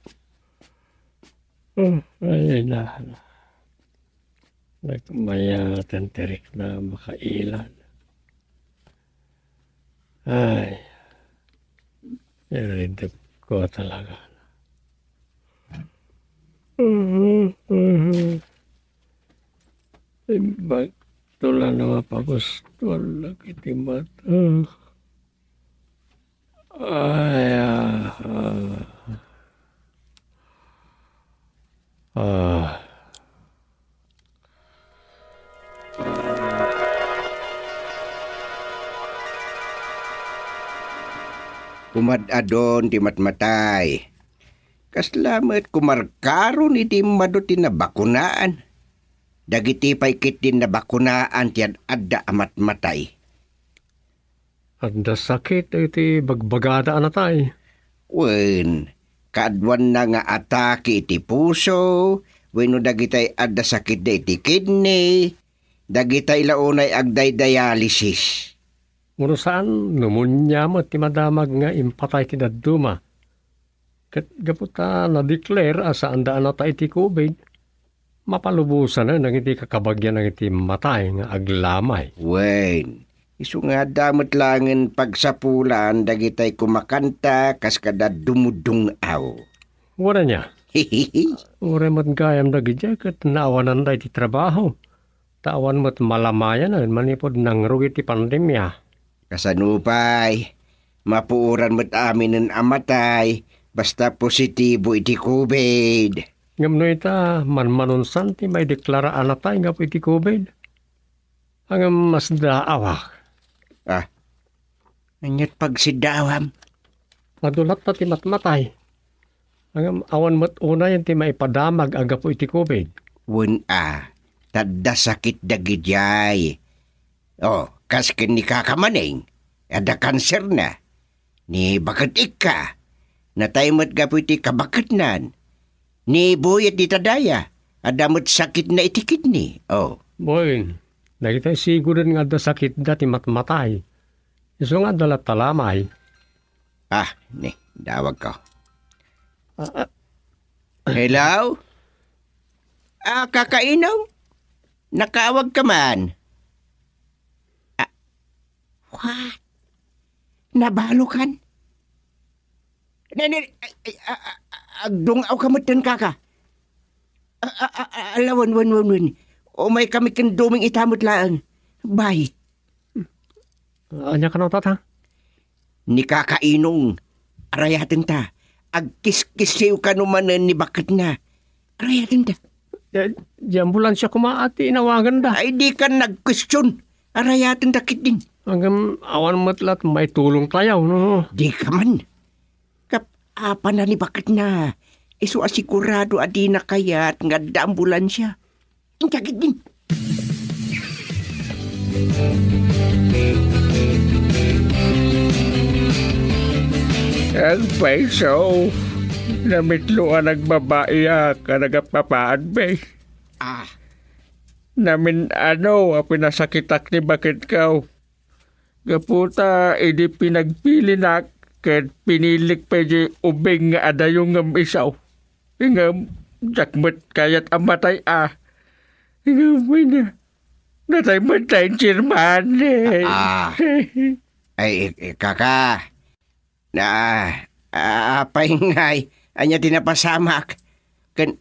Oh, ay, na. Nagmayaten ti rikna a makailan. Ay, iridep ko talaga. Imbag to la no mapagustuan lagi ti mata. Ay, ah, ah. Ah. Umad-adon ti matmatay. Kasla met kumarkaron iti immadu ti nabakunaan. Dagiti pay ketdin nabakunaan ti ad-adda a matmatay. Adda sakit iti bagbagada a natay. Wen, kaaduanna nga atake iti puso, wenno dagitay adda sakitda iti kidney, dagitay la unay agdaydialysis. Wenno saan, pneumonia met ti madamag nga impatay ti dadduma. Ket gapu ta na-declare a saanda a natay iti covid, mapalubosanen dagiti kakabagian dagiti matay nga aglamay. Wen, isu nga adda met laengen pagsapulan dagitay kumakanta kas kada dumudung-aw. Wen ania? Uray met gayam dagidiay ket naawananda iti trabaho. Ta awan met malamayanen manipud nangrugi ti pandemia. Kasano pay? Mapuoran met aminen a matay, basta positibo iti covid. Ngem no ita, manmanunsan ti maideklara a natay gapu iti covid. Ngem masdaawak. Ah, Ania't pagsiddaawam? Adu latta ti matmatay. Ngem awan met unayen ti maipadamag a gapu iti covid. Wen a, ta adda sakit dagidiay. Oh, kas ken ni Kaka Maneng, adda kanserna. Ni baket ikka, natay met gapu iti kabaketnan. Ni Boyet dita daya, adda met sakitna iti kidney. Oh. Boy, dagitay sigoden nga adda sakitda ti matmatay. Isu nga adda latta lamay. Ah, ni, dawag ko. Ah, ah. Hello? Ah, Kaka Inong? Nakaawag ka man? Ah, what? Nabalokan? Ne, ne, ay, ay, a, a, a, agdung-aw ka met ken kaka. A, a, a, a, ala, wen, wen, wen, wen. Umay kami ken Doming ita met laeng. Bye. Ania kano, Tata? Ni Kaka Inong, arayaten ta. Agkiskisiw kano manen ni baketna. Arayaten ta. Eh, di ambulansya koma ti inawaganda. Ay, dikan nagkuestion. Arayatenda ketdin. Ngem awan met la ti maitulongtayo, no? Dika man. Kap-, apana ni baketna. Isu a sigurado a dina kayat nga adda ambulansya. Inta ketdin. Agpayso, namitlo a nagbabaiak a nagpapaadmi. Ah. Namin-ano a pinasakitak ni baketko. Gapu ta idi pinagpilinak ket pinilik pay diay ubing nga adayo ngem isu. Ngem diak met kayat a matay a. Ngem wen, natay met laeng ti Germane. Ah. Ay, i-, i-, kaka. Na, a-, apay ngay, ania ti napasamak? Ken,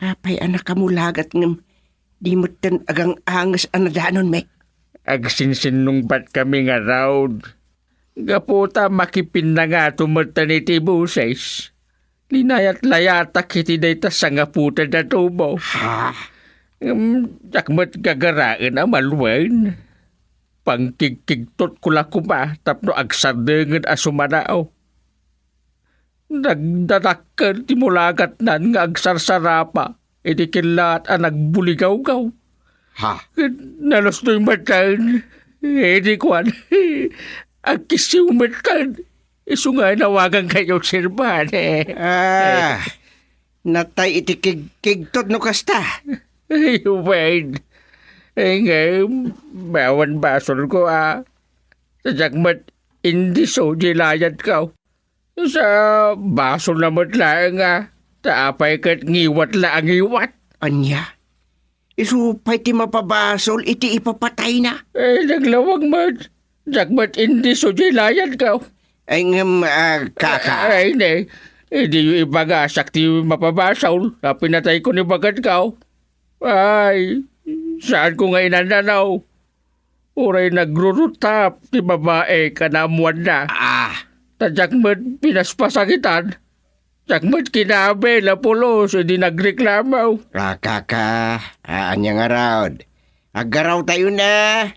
apay a nakamulagat ngem di metten agang-anges a nadanonmi? Agsinsinnungbatkami ngarud. Gapu ta makipinnangato metten iti boses, linayat-layatak iti dayta sangaputan a tubo. Ha? Ngem, diak met gagaraen a maluen. Pangkigkigtotko la koma tapno agsardengen a sumanao. Nagdadakkel ti mulagatnan nga agsarsarapa iti kellaat a nagbuligawgaw. Ha? Ket nalusnoy metten. Idi kuan, agkisiw metten. Isu nga inawagankayo, Sir Bane. Ah, natay iti kigkigtot no kasta. Ay, wen. Ay, ngem, awan basolko, a. Sadiak met indiso di layadko. Sa basolna met laeng, a. Ta apay ket ngiwat la a ngiwat. Ania? Isu pay ti mapabasol iti ipapatayna? Eh, naglawag met. Diak met indiso di layadko. Ay, ngem, a, kaka. Ay, ne. Idiyo ibaga siak ti mapabasol a pinatayko ni baketko. Ay, saanko nga inannanaw. Uray nagrurutap ti babai ken naammoanna. Ah. Ta diak met pinaspasakitan. Diak met kinabil a pulos idi nagreklamo. Ah, kaka, a, ania ngarud? Aggarawtayo na.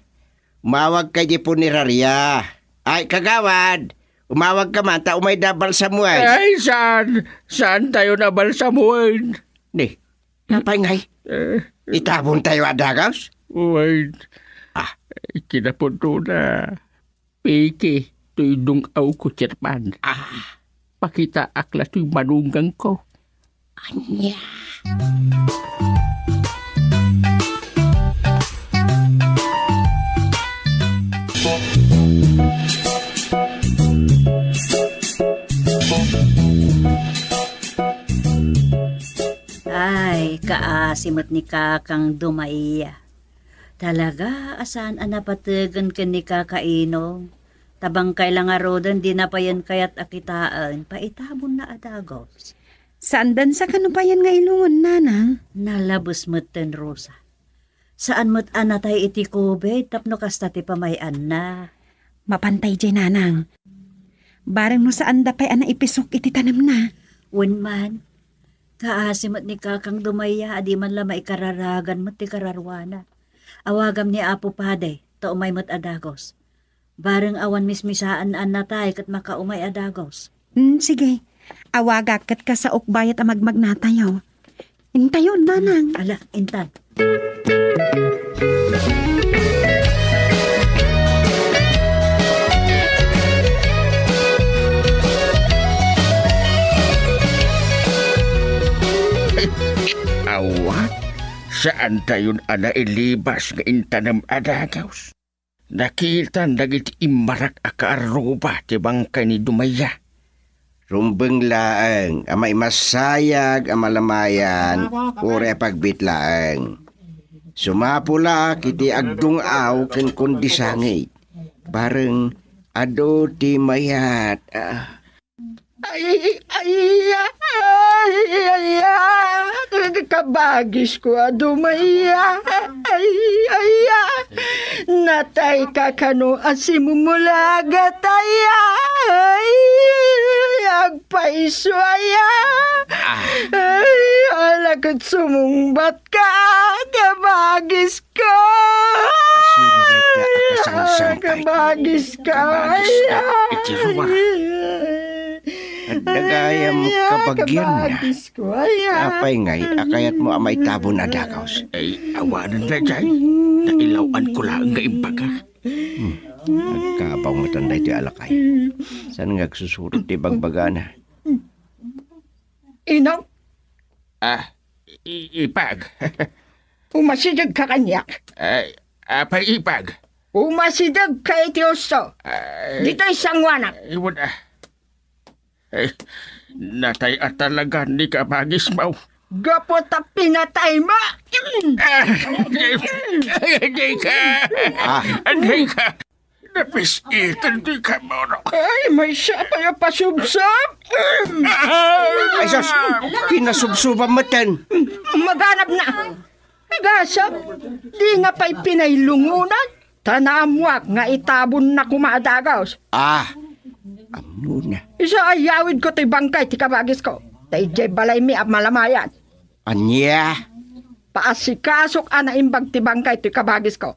Umawagka idiay punerarya. Ay, kagawad, umawagka man ta umayda balsamoen. Ay, saan? Saantayon a balsamoen? Ni, apay ngay? Eh. Itabontayo a dagus? Wen. Ah. Kinapudnona. Peke, toy dung-awko, Chairman. Ah. Pakitaak la toy manungangko. Ania? Ay, kaasi met ni Kakang Dumaya. Talaga a saan a napategen ken ni Kaka Inong. Ta bangkay la ngaruden, dina payen kayat a kitaen, paitabonna a dagus. Saandan sa kano payen nga iluen, nanang? Nalabes metten, Rosa. Saan met a natay iti covid tapno kasta ti pamay-anna. Mapantay diay, nanang. Bareng no saanda pay a naipisok iti tanemna. Wen man, kaasi met ni Kakang Dumaya a di man la maikararagan met ti kararuana. Awagam ni Apo Padi, ta umay met a dagus. Bareng awan mismisaan a natay ket makaumay a dagus. Hmm, sige. Awagak ket kasaok bayat a magmagnatayo. Intayon, nanang. Ala, intan. Awa, saantayon a nailibas nga intanem a dagus. Nakitan dagiti immarak a kaarruba ti bangkay ni Dumaya. Rumbeng laeng a maimasayag a malamayan, uray a pagbit laeng. Sumapo la iti agdung-aw ken kundi sangit. Bareng adu ti mayat. Ah. Ay, ay, ay, ay, ay, kabagisko a Dumaya. Ay, ay, ay, natay ka kano a simumulagat, ay, ay, agpayso, ay, ay, ala Sumungbat ka, kabagisko. Asino dayta a kasangsanka iti kabagisko? Kabagisko iti ruar. Adda gayam kabagianna. Kabagisko, ay, ah. Apay ngay a kayatmo a maitabon a dagaws? Ay, awanen daydiay. Nailaw-anko laeng nga imbaga. Hmm. Agkabaw ngatan daytoy a lakay. Saan nga agsusurot ti bagbagana? Inang. Ah, i-, ipag. Umasidegka kaniak. Ay, apay ipag? Umasidegka iti husto. Ay. Ditoy sanguanak. Ay, wala. Ay, natay a talaga ni kabagismo. Gapu ta pinataymo. Ah, di, di ka. Ah. Di ka. Napis-itan ti kamurok. Ay, maysa pay a pasubsob. Ay, sus, pinasubsoban metten. Maganabna. Agasat, dina pay pinailungonan. Ta naammoak nga itabonna koma a dagaws. Ah, ammona. Isu a iyawidko ti bangkay ti kabagisko. Ta idiay balaymi a malamayan. Ania? Paasikasok a naimbag ti bangkay ti kabagisko.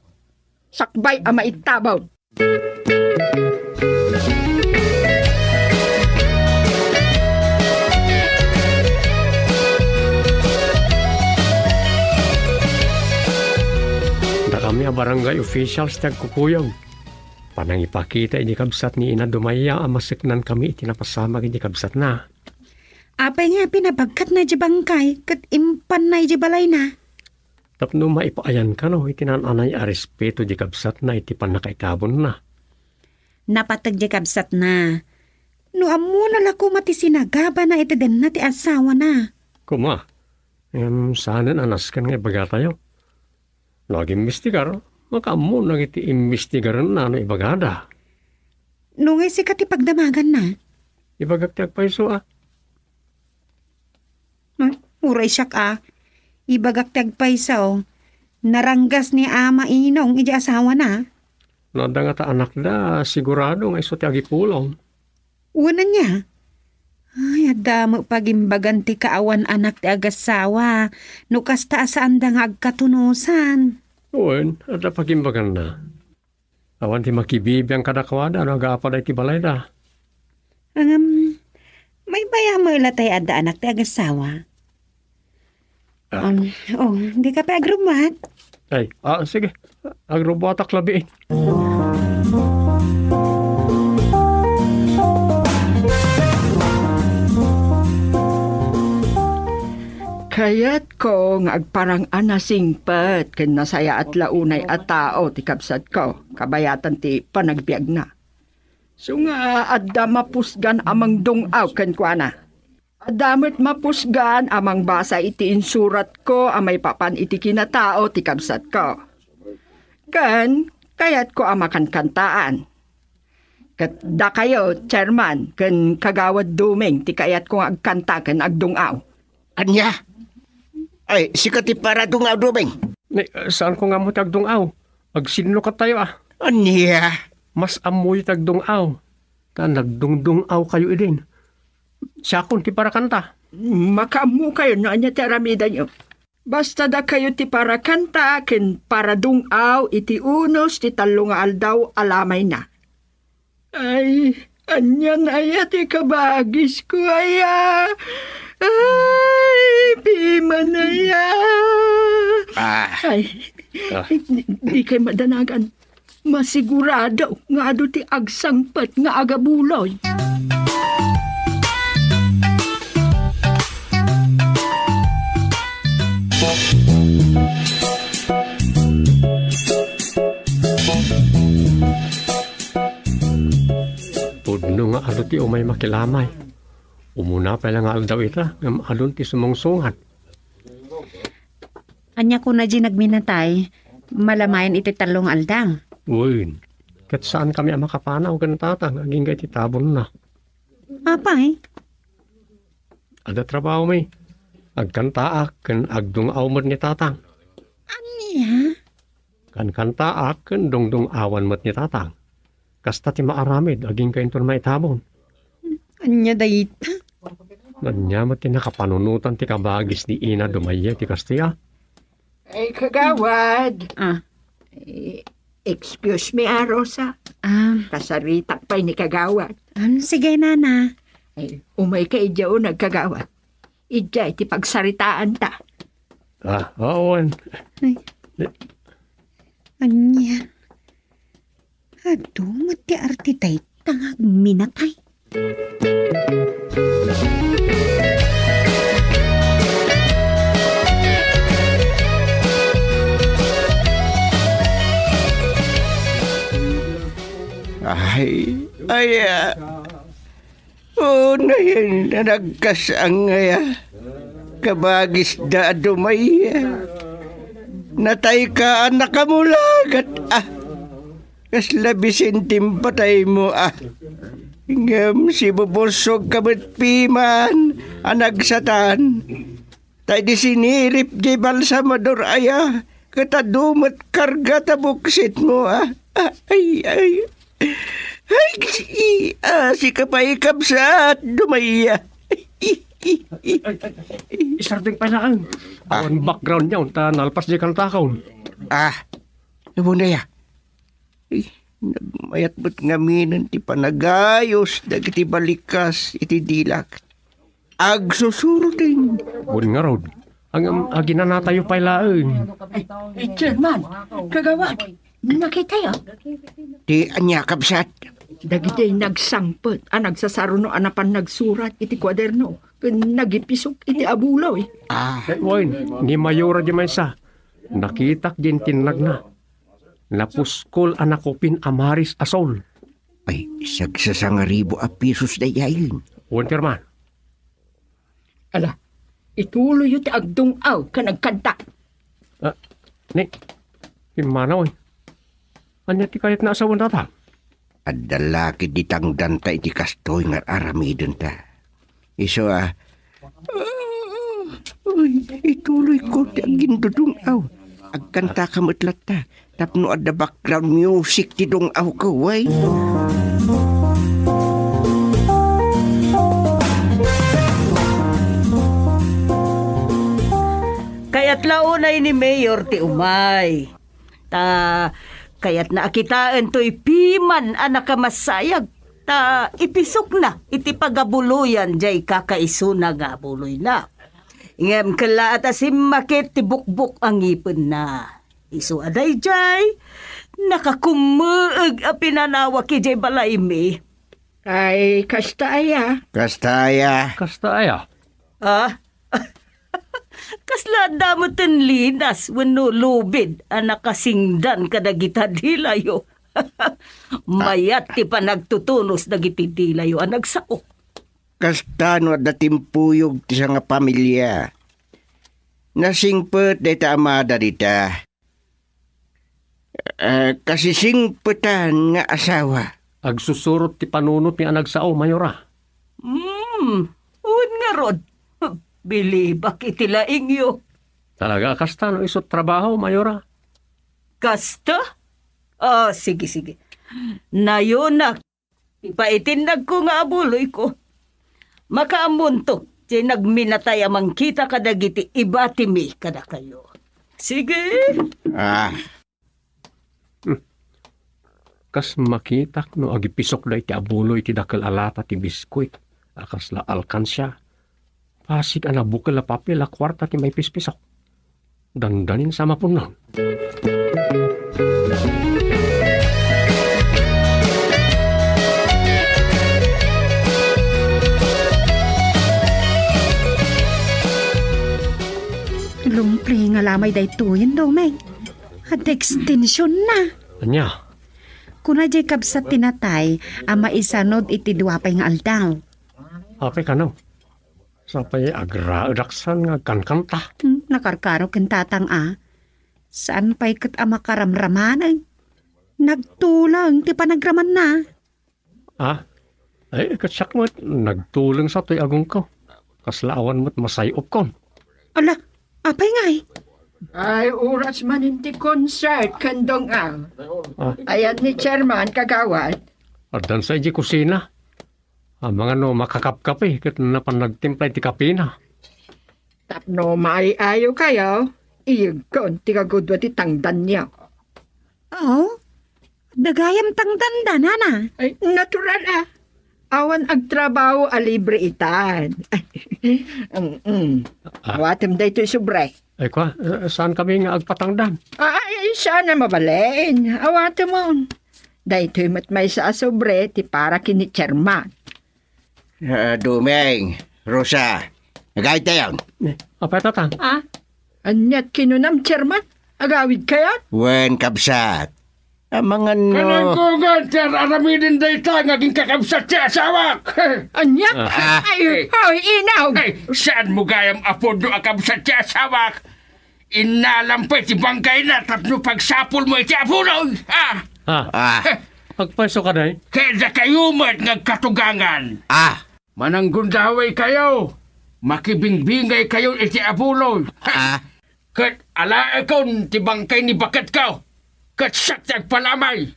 Sakbay a maitabon. Dakami a barangay officials ti agkukuyog. Panangipakita idi kabsat ni Ina Dumaya a maseknan kami iti napasamak idi kabsatna. Apay nga pinabagkatna di bangkay ket impanna iti balayna? Tapno maipaayan kano iti naan-anay a respeto di kabsatna iti pannakaitabonna. Napateg di kabsatna. No ammona la koma ti sinagabana iti denna ti asawana. Koma, em, saanen a nasken nga ibagatayo. No agimbestigar, makaammona iti imbestigarenna no ibagada. No ngay sika ti pagdamaganna? Ibagak ti agpayso, a. Hmm, uray siak a. Ibagak ti agpayso. Naranggas ni Ama Inong iti asawana. No adda ngata anakda, sigurado nga isu ti agipulong. Wen ania? Ay, adda met pagimbagan ti kaawan anak ti agasawa. No kasta a saanda nga agkatunosan. Wen, adda pagimbaganna. Awan ti makibibiang kadakuada no agapada iti balayda. Ngem, maybay-am met la tay adda anak ti agasawa. Ah. Um, oh, di ka pa agrubbuat? Ay, ah, sige. Agrubbuatak labi. Kayatko nga agparang a nasingpet ken nasayaat la unay a tao ti kabsatko, kabayatan ti panagbiagna. Isu nga adda mapusgan a mangdung-aw kenkuana. Adda met mapusgan a mangbasa iti insuratko a maipapan iti kinatao ti kabsatko. Ken kayatko a makankantaan. Ket dakayo, Chairman, ken Kagawad Duming ti kayatko nga agkanta ken agdung-aw. Ania? Ay, sika ti paradung-aw, Duming. Ni, saanko nga ammo ti agdung-aw. Agsinnukattayo, a. Ania? Mas ammoyo ti agdung-aw. Ta nagdungdung-awkayo idin. Siakon ti parakanta. Makaammokayo no ania ti aramidenyo. Basta dakayo ti parakanta ken paradung-aw iti unos ti tallo nga aldaw a lamayna. Ay, anian aya ti kabagisko aya? Ay, piman aya? Ah. Ay, ah. Di, di kay madanagan. Masigurado nga adu ti agsangpet nga agabuloy. Pudno nga adu ti umay makilamay. Umuna pay la nga aldaw ita, ngem adun ti sumungsungad. Ania kuna di nagminatay, malamayan iti tallo nga aldaw? Wen, ket saankami a makapanaw ken tatang agingga iti tabonna. Apay? Adda trabahomi. Agkantaak ken agdung-aw met ni tatang. Ania? Kankantaak ken dungdung-awan met ni tatang. Kasta ti maaramid agingga inton maitabon. Ania dayta? Ania met ti nakapanunotan ti kabagis ni Ina Dumaye ti kastoy a? Ay, kagawad. Ah. Eh, excuse me, ah, Rosa. Ah. Kasaritak pay ni kagawad. Ah, sige, nana. Ay, umay ka idiay uneg, kagawad. Idiay ti pagsaritaanta. Ah, awan. Ay. Ania? Adu met ti arte dayta nga agminatay. Ay, ay, ah. Unayen a nagkas-angay a kabagisda a Dumaye. Natayka a nakamulagat a. Kasla bisin ti impataymo a. Ngem sibubussogka met piman a nagsatan. Ta idi sinirip diay balsamador aya, ket adu met karga ta buksitmo a. Ay, ay. Ay, si, ah, sika pay, kabsat, Dumaye. Ay, ay, ay. Isardeng pay laeng. Ah. Awan background niya, unta nalpas di kantakon. Ah, nabunaya. Ay, nagmayat met ngaminen ti panagayos dagiti balikas iti dilak. Agsusuroten. Wen ngarud, ang, ang aginanatayo pay laeng. Ay, eh, Chairman, kagawad, nakitayo. Ti ania, kabsat? Dagiti nagsangpet a nagsasaruno a napan nagsurat iti kuaderno ken nagipisok iti abuloy. Ah. Eh, wen, ni Mayora di maysa, nakitak di intinnagna. Napuskol a nakupin a maris a sol. Ay, sagsasangaribu a pesos daydiayen. Wen, Chairman. Ala, ituloyyo ti agdung-aw ken agkanta. Ah, ni, pimmanaw, eh. Ania ti kayatna a sawen, Tata? Adda la ketdi tangdanta iti kastoy nga ar-aramidenta. Isu a, uy, ituloyko ti agindudung-aw. Agkantaka met latta tapno adda background music ti dung-awko, way. Kayat la unay ni Mayor ti umay. Ta kayatna a kitaen toy piman a nakamasayag, ta ipisokna iti pagabuloyan diay kakaisuna nga abuloyna. Ngem kellaat a simmakit ti bukbok a ngipenna. Isu a daydiay, nakakummeeg a pinanawak idiay balaymi. Ay, kasta aya. Kasta aya. Kasta aya. Ah? Kasla adda metten linas wenno lubid a nakasingdan kadagita dilayo. Mayat ti panagtutunos dagiti dilayo a nagsao. Kasta no adda timpuyog ti sangapamilia. Nasingpet dayta amada dita. Eh, kasisingpetan nga asawa. Agsusurot ti panunotmi a nagsao, Mayora. Hmm, wen ngarud. Bilibak iti laingyo. Talaga a kasta no isu ti trabaho, Mayora? Kasta? Ah, sige, sige. Nayonak. Ipaitinnagko nga abuloyko. Makaammonto ti nagminatay a mangkita kadagiti ibatimi kadakayo. Sige. Ah. Hmm. Kas makitak no agipisokda iti abuloy ti dakel a lata ti biskuit a kasla alkansia. Pasig a nabukel a papel a kuarta ti maipispisok. Dandanin sa mapunnon. Lumplingala may daytoyen, Domeng. Adda extension na. Ania? Kuna diay kabsat ti natay a maisanud iti dua pay nga aldaw. Apay kano? Sapay agraedak san nga agkankanta. Hmm, nakarkaro ken tatang a. Saan pay ket a makaramramaneng. Nagtuleng ti panagramanna. Ah? Ay, ket siak met, nagtuleng sa toy agongko. Kasla awan met masay-opkon. Ala, apay ngay? Ay, oras manen ti concert, ken dong-aw. Ah. Ayan ni Chairman, kagawad. Addan sa iti kusina. Amangan no makakapkapi ket napan nagtimpla iti kapina. Tapno maayayo kayo, iyegkon ti gagudua ti tangdanyo. Oh, dagayam tangdanda, nana. Ay, natural, ah. Awan agtrabaho a libre itan. Mm-mm. Ah. Awatem daytoy sobre. Ay, kwa, eh, saan kami nga agpatangdan? Ah, ay, saan a mabalin? Awatemon. Daytoy met maysa a sobre ti para ken ni chairman. Ah, Dumeng, Rosa, agawid tayon. Eh, apay, Tatang? Ah? Aniat kinunam, chairman? Agawid kayon? Wen, kabsat. Amangan no. Kanangkugan ti ar-aramiden dayta nga aging kakabsat ti asawak. Ania? Ah. Ay, hoy, inaw! Ay, saan mo gayam a pudno a kabsat ti asawak? Innalam pay ti bangkayna tapno pagsapul mo iti abuloy. Ah! Ah. Ah. Agpayso ka, day? Kaya dakayo met nga agkatugangan. Ah. Mananggundaway kayo, makibingbingay kayo iti abuloy. Ah. Ket alaekon ti bangkay ni baketko, ket siak ti agpalamay.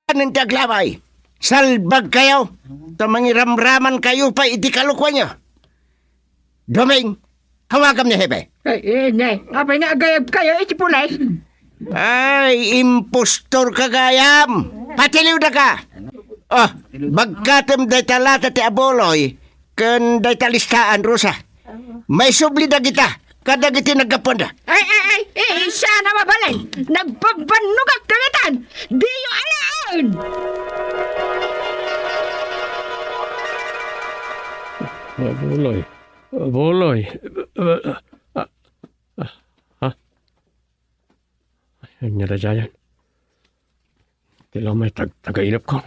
Anen ti aglamay? Salbag kayo, ta mangiramraman kayo pay iti kalokuanyo. Doming, hawagam ni Hepe. Ay, eh, ne, apay nga agayab kayo iti pulis? Ay, impostor ka gayam. Patiliw da ka. Oh, bagkatem dayta lata ti abuloy ken dayta listaan, Rosa. Maisubli dagita kadagiti naggapuanda. Ay, ay, ay, eh, saan a mabalin. Nagbabannogak dagita. Diyo alaen! Abuloy. Abuloy. Ah, ah, ah. Ay, ania daydiayen? Ti la met ti tag-, tagainepko.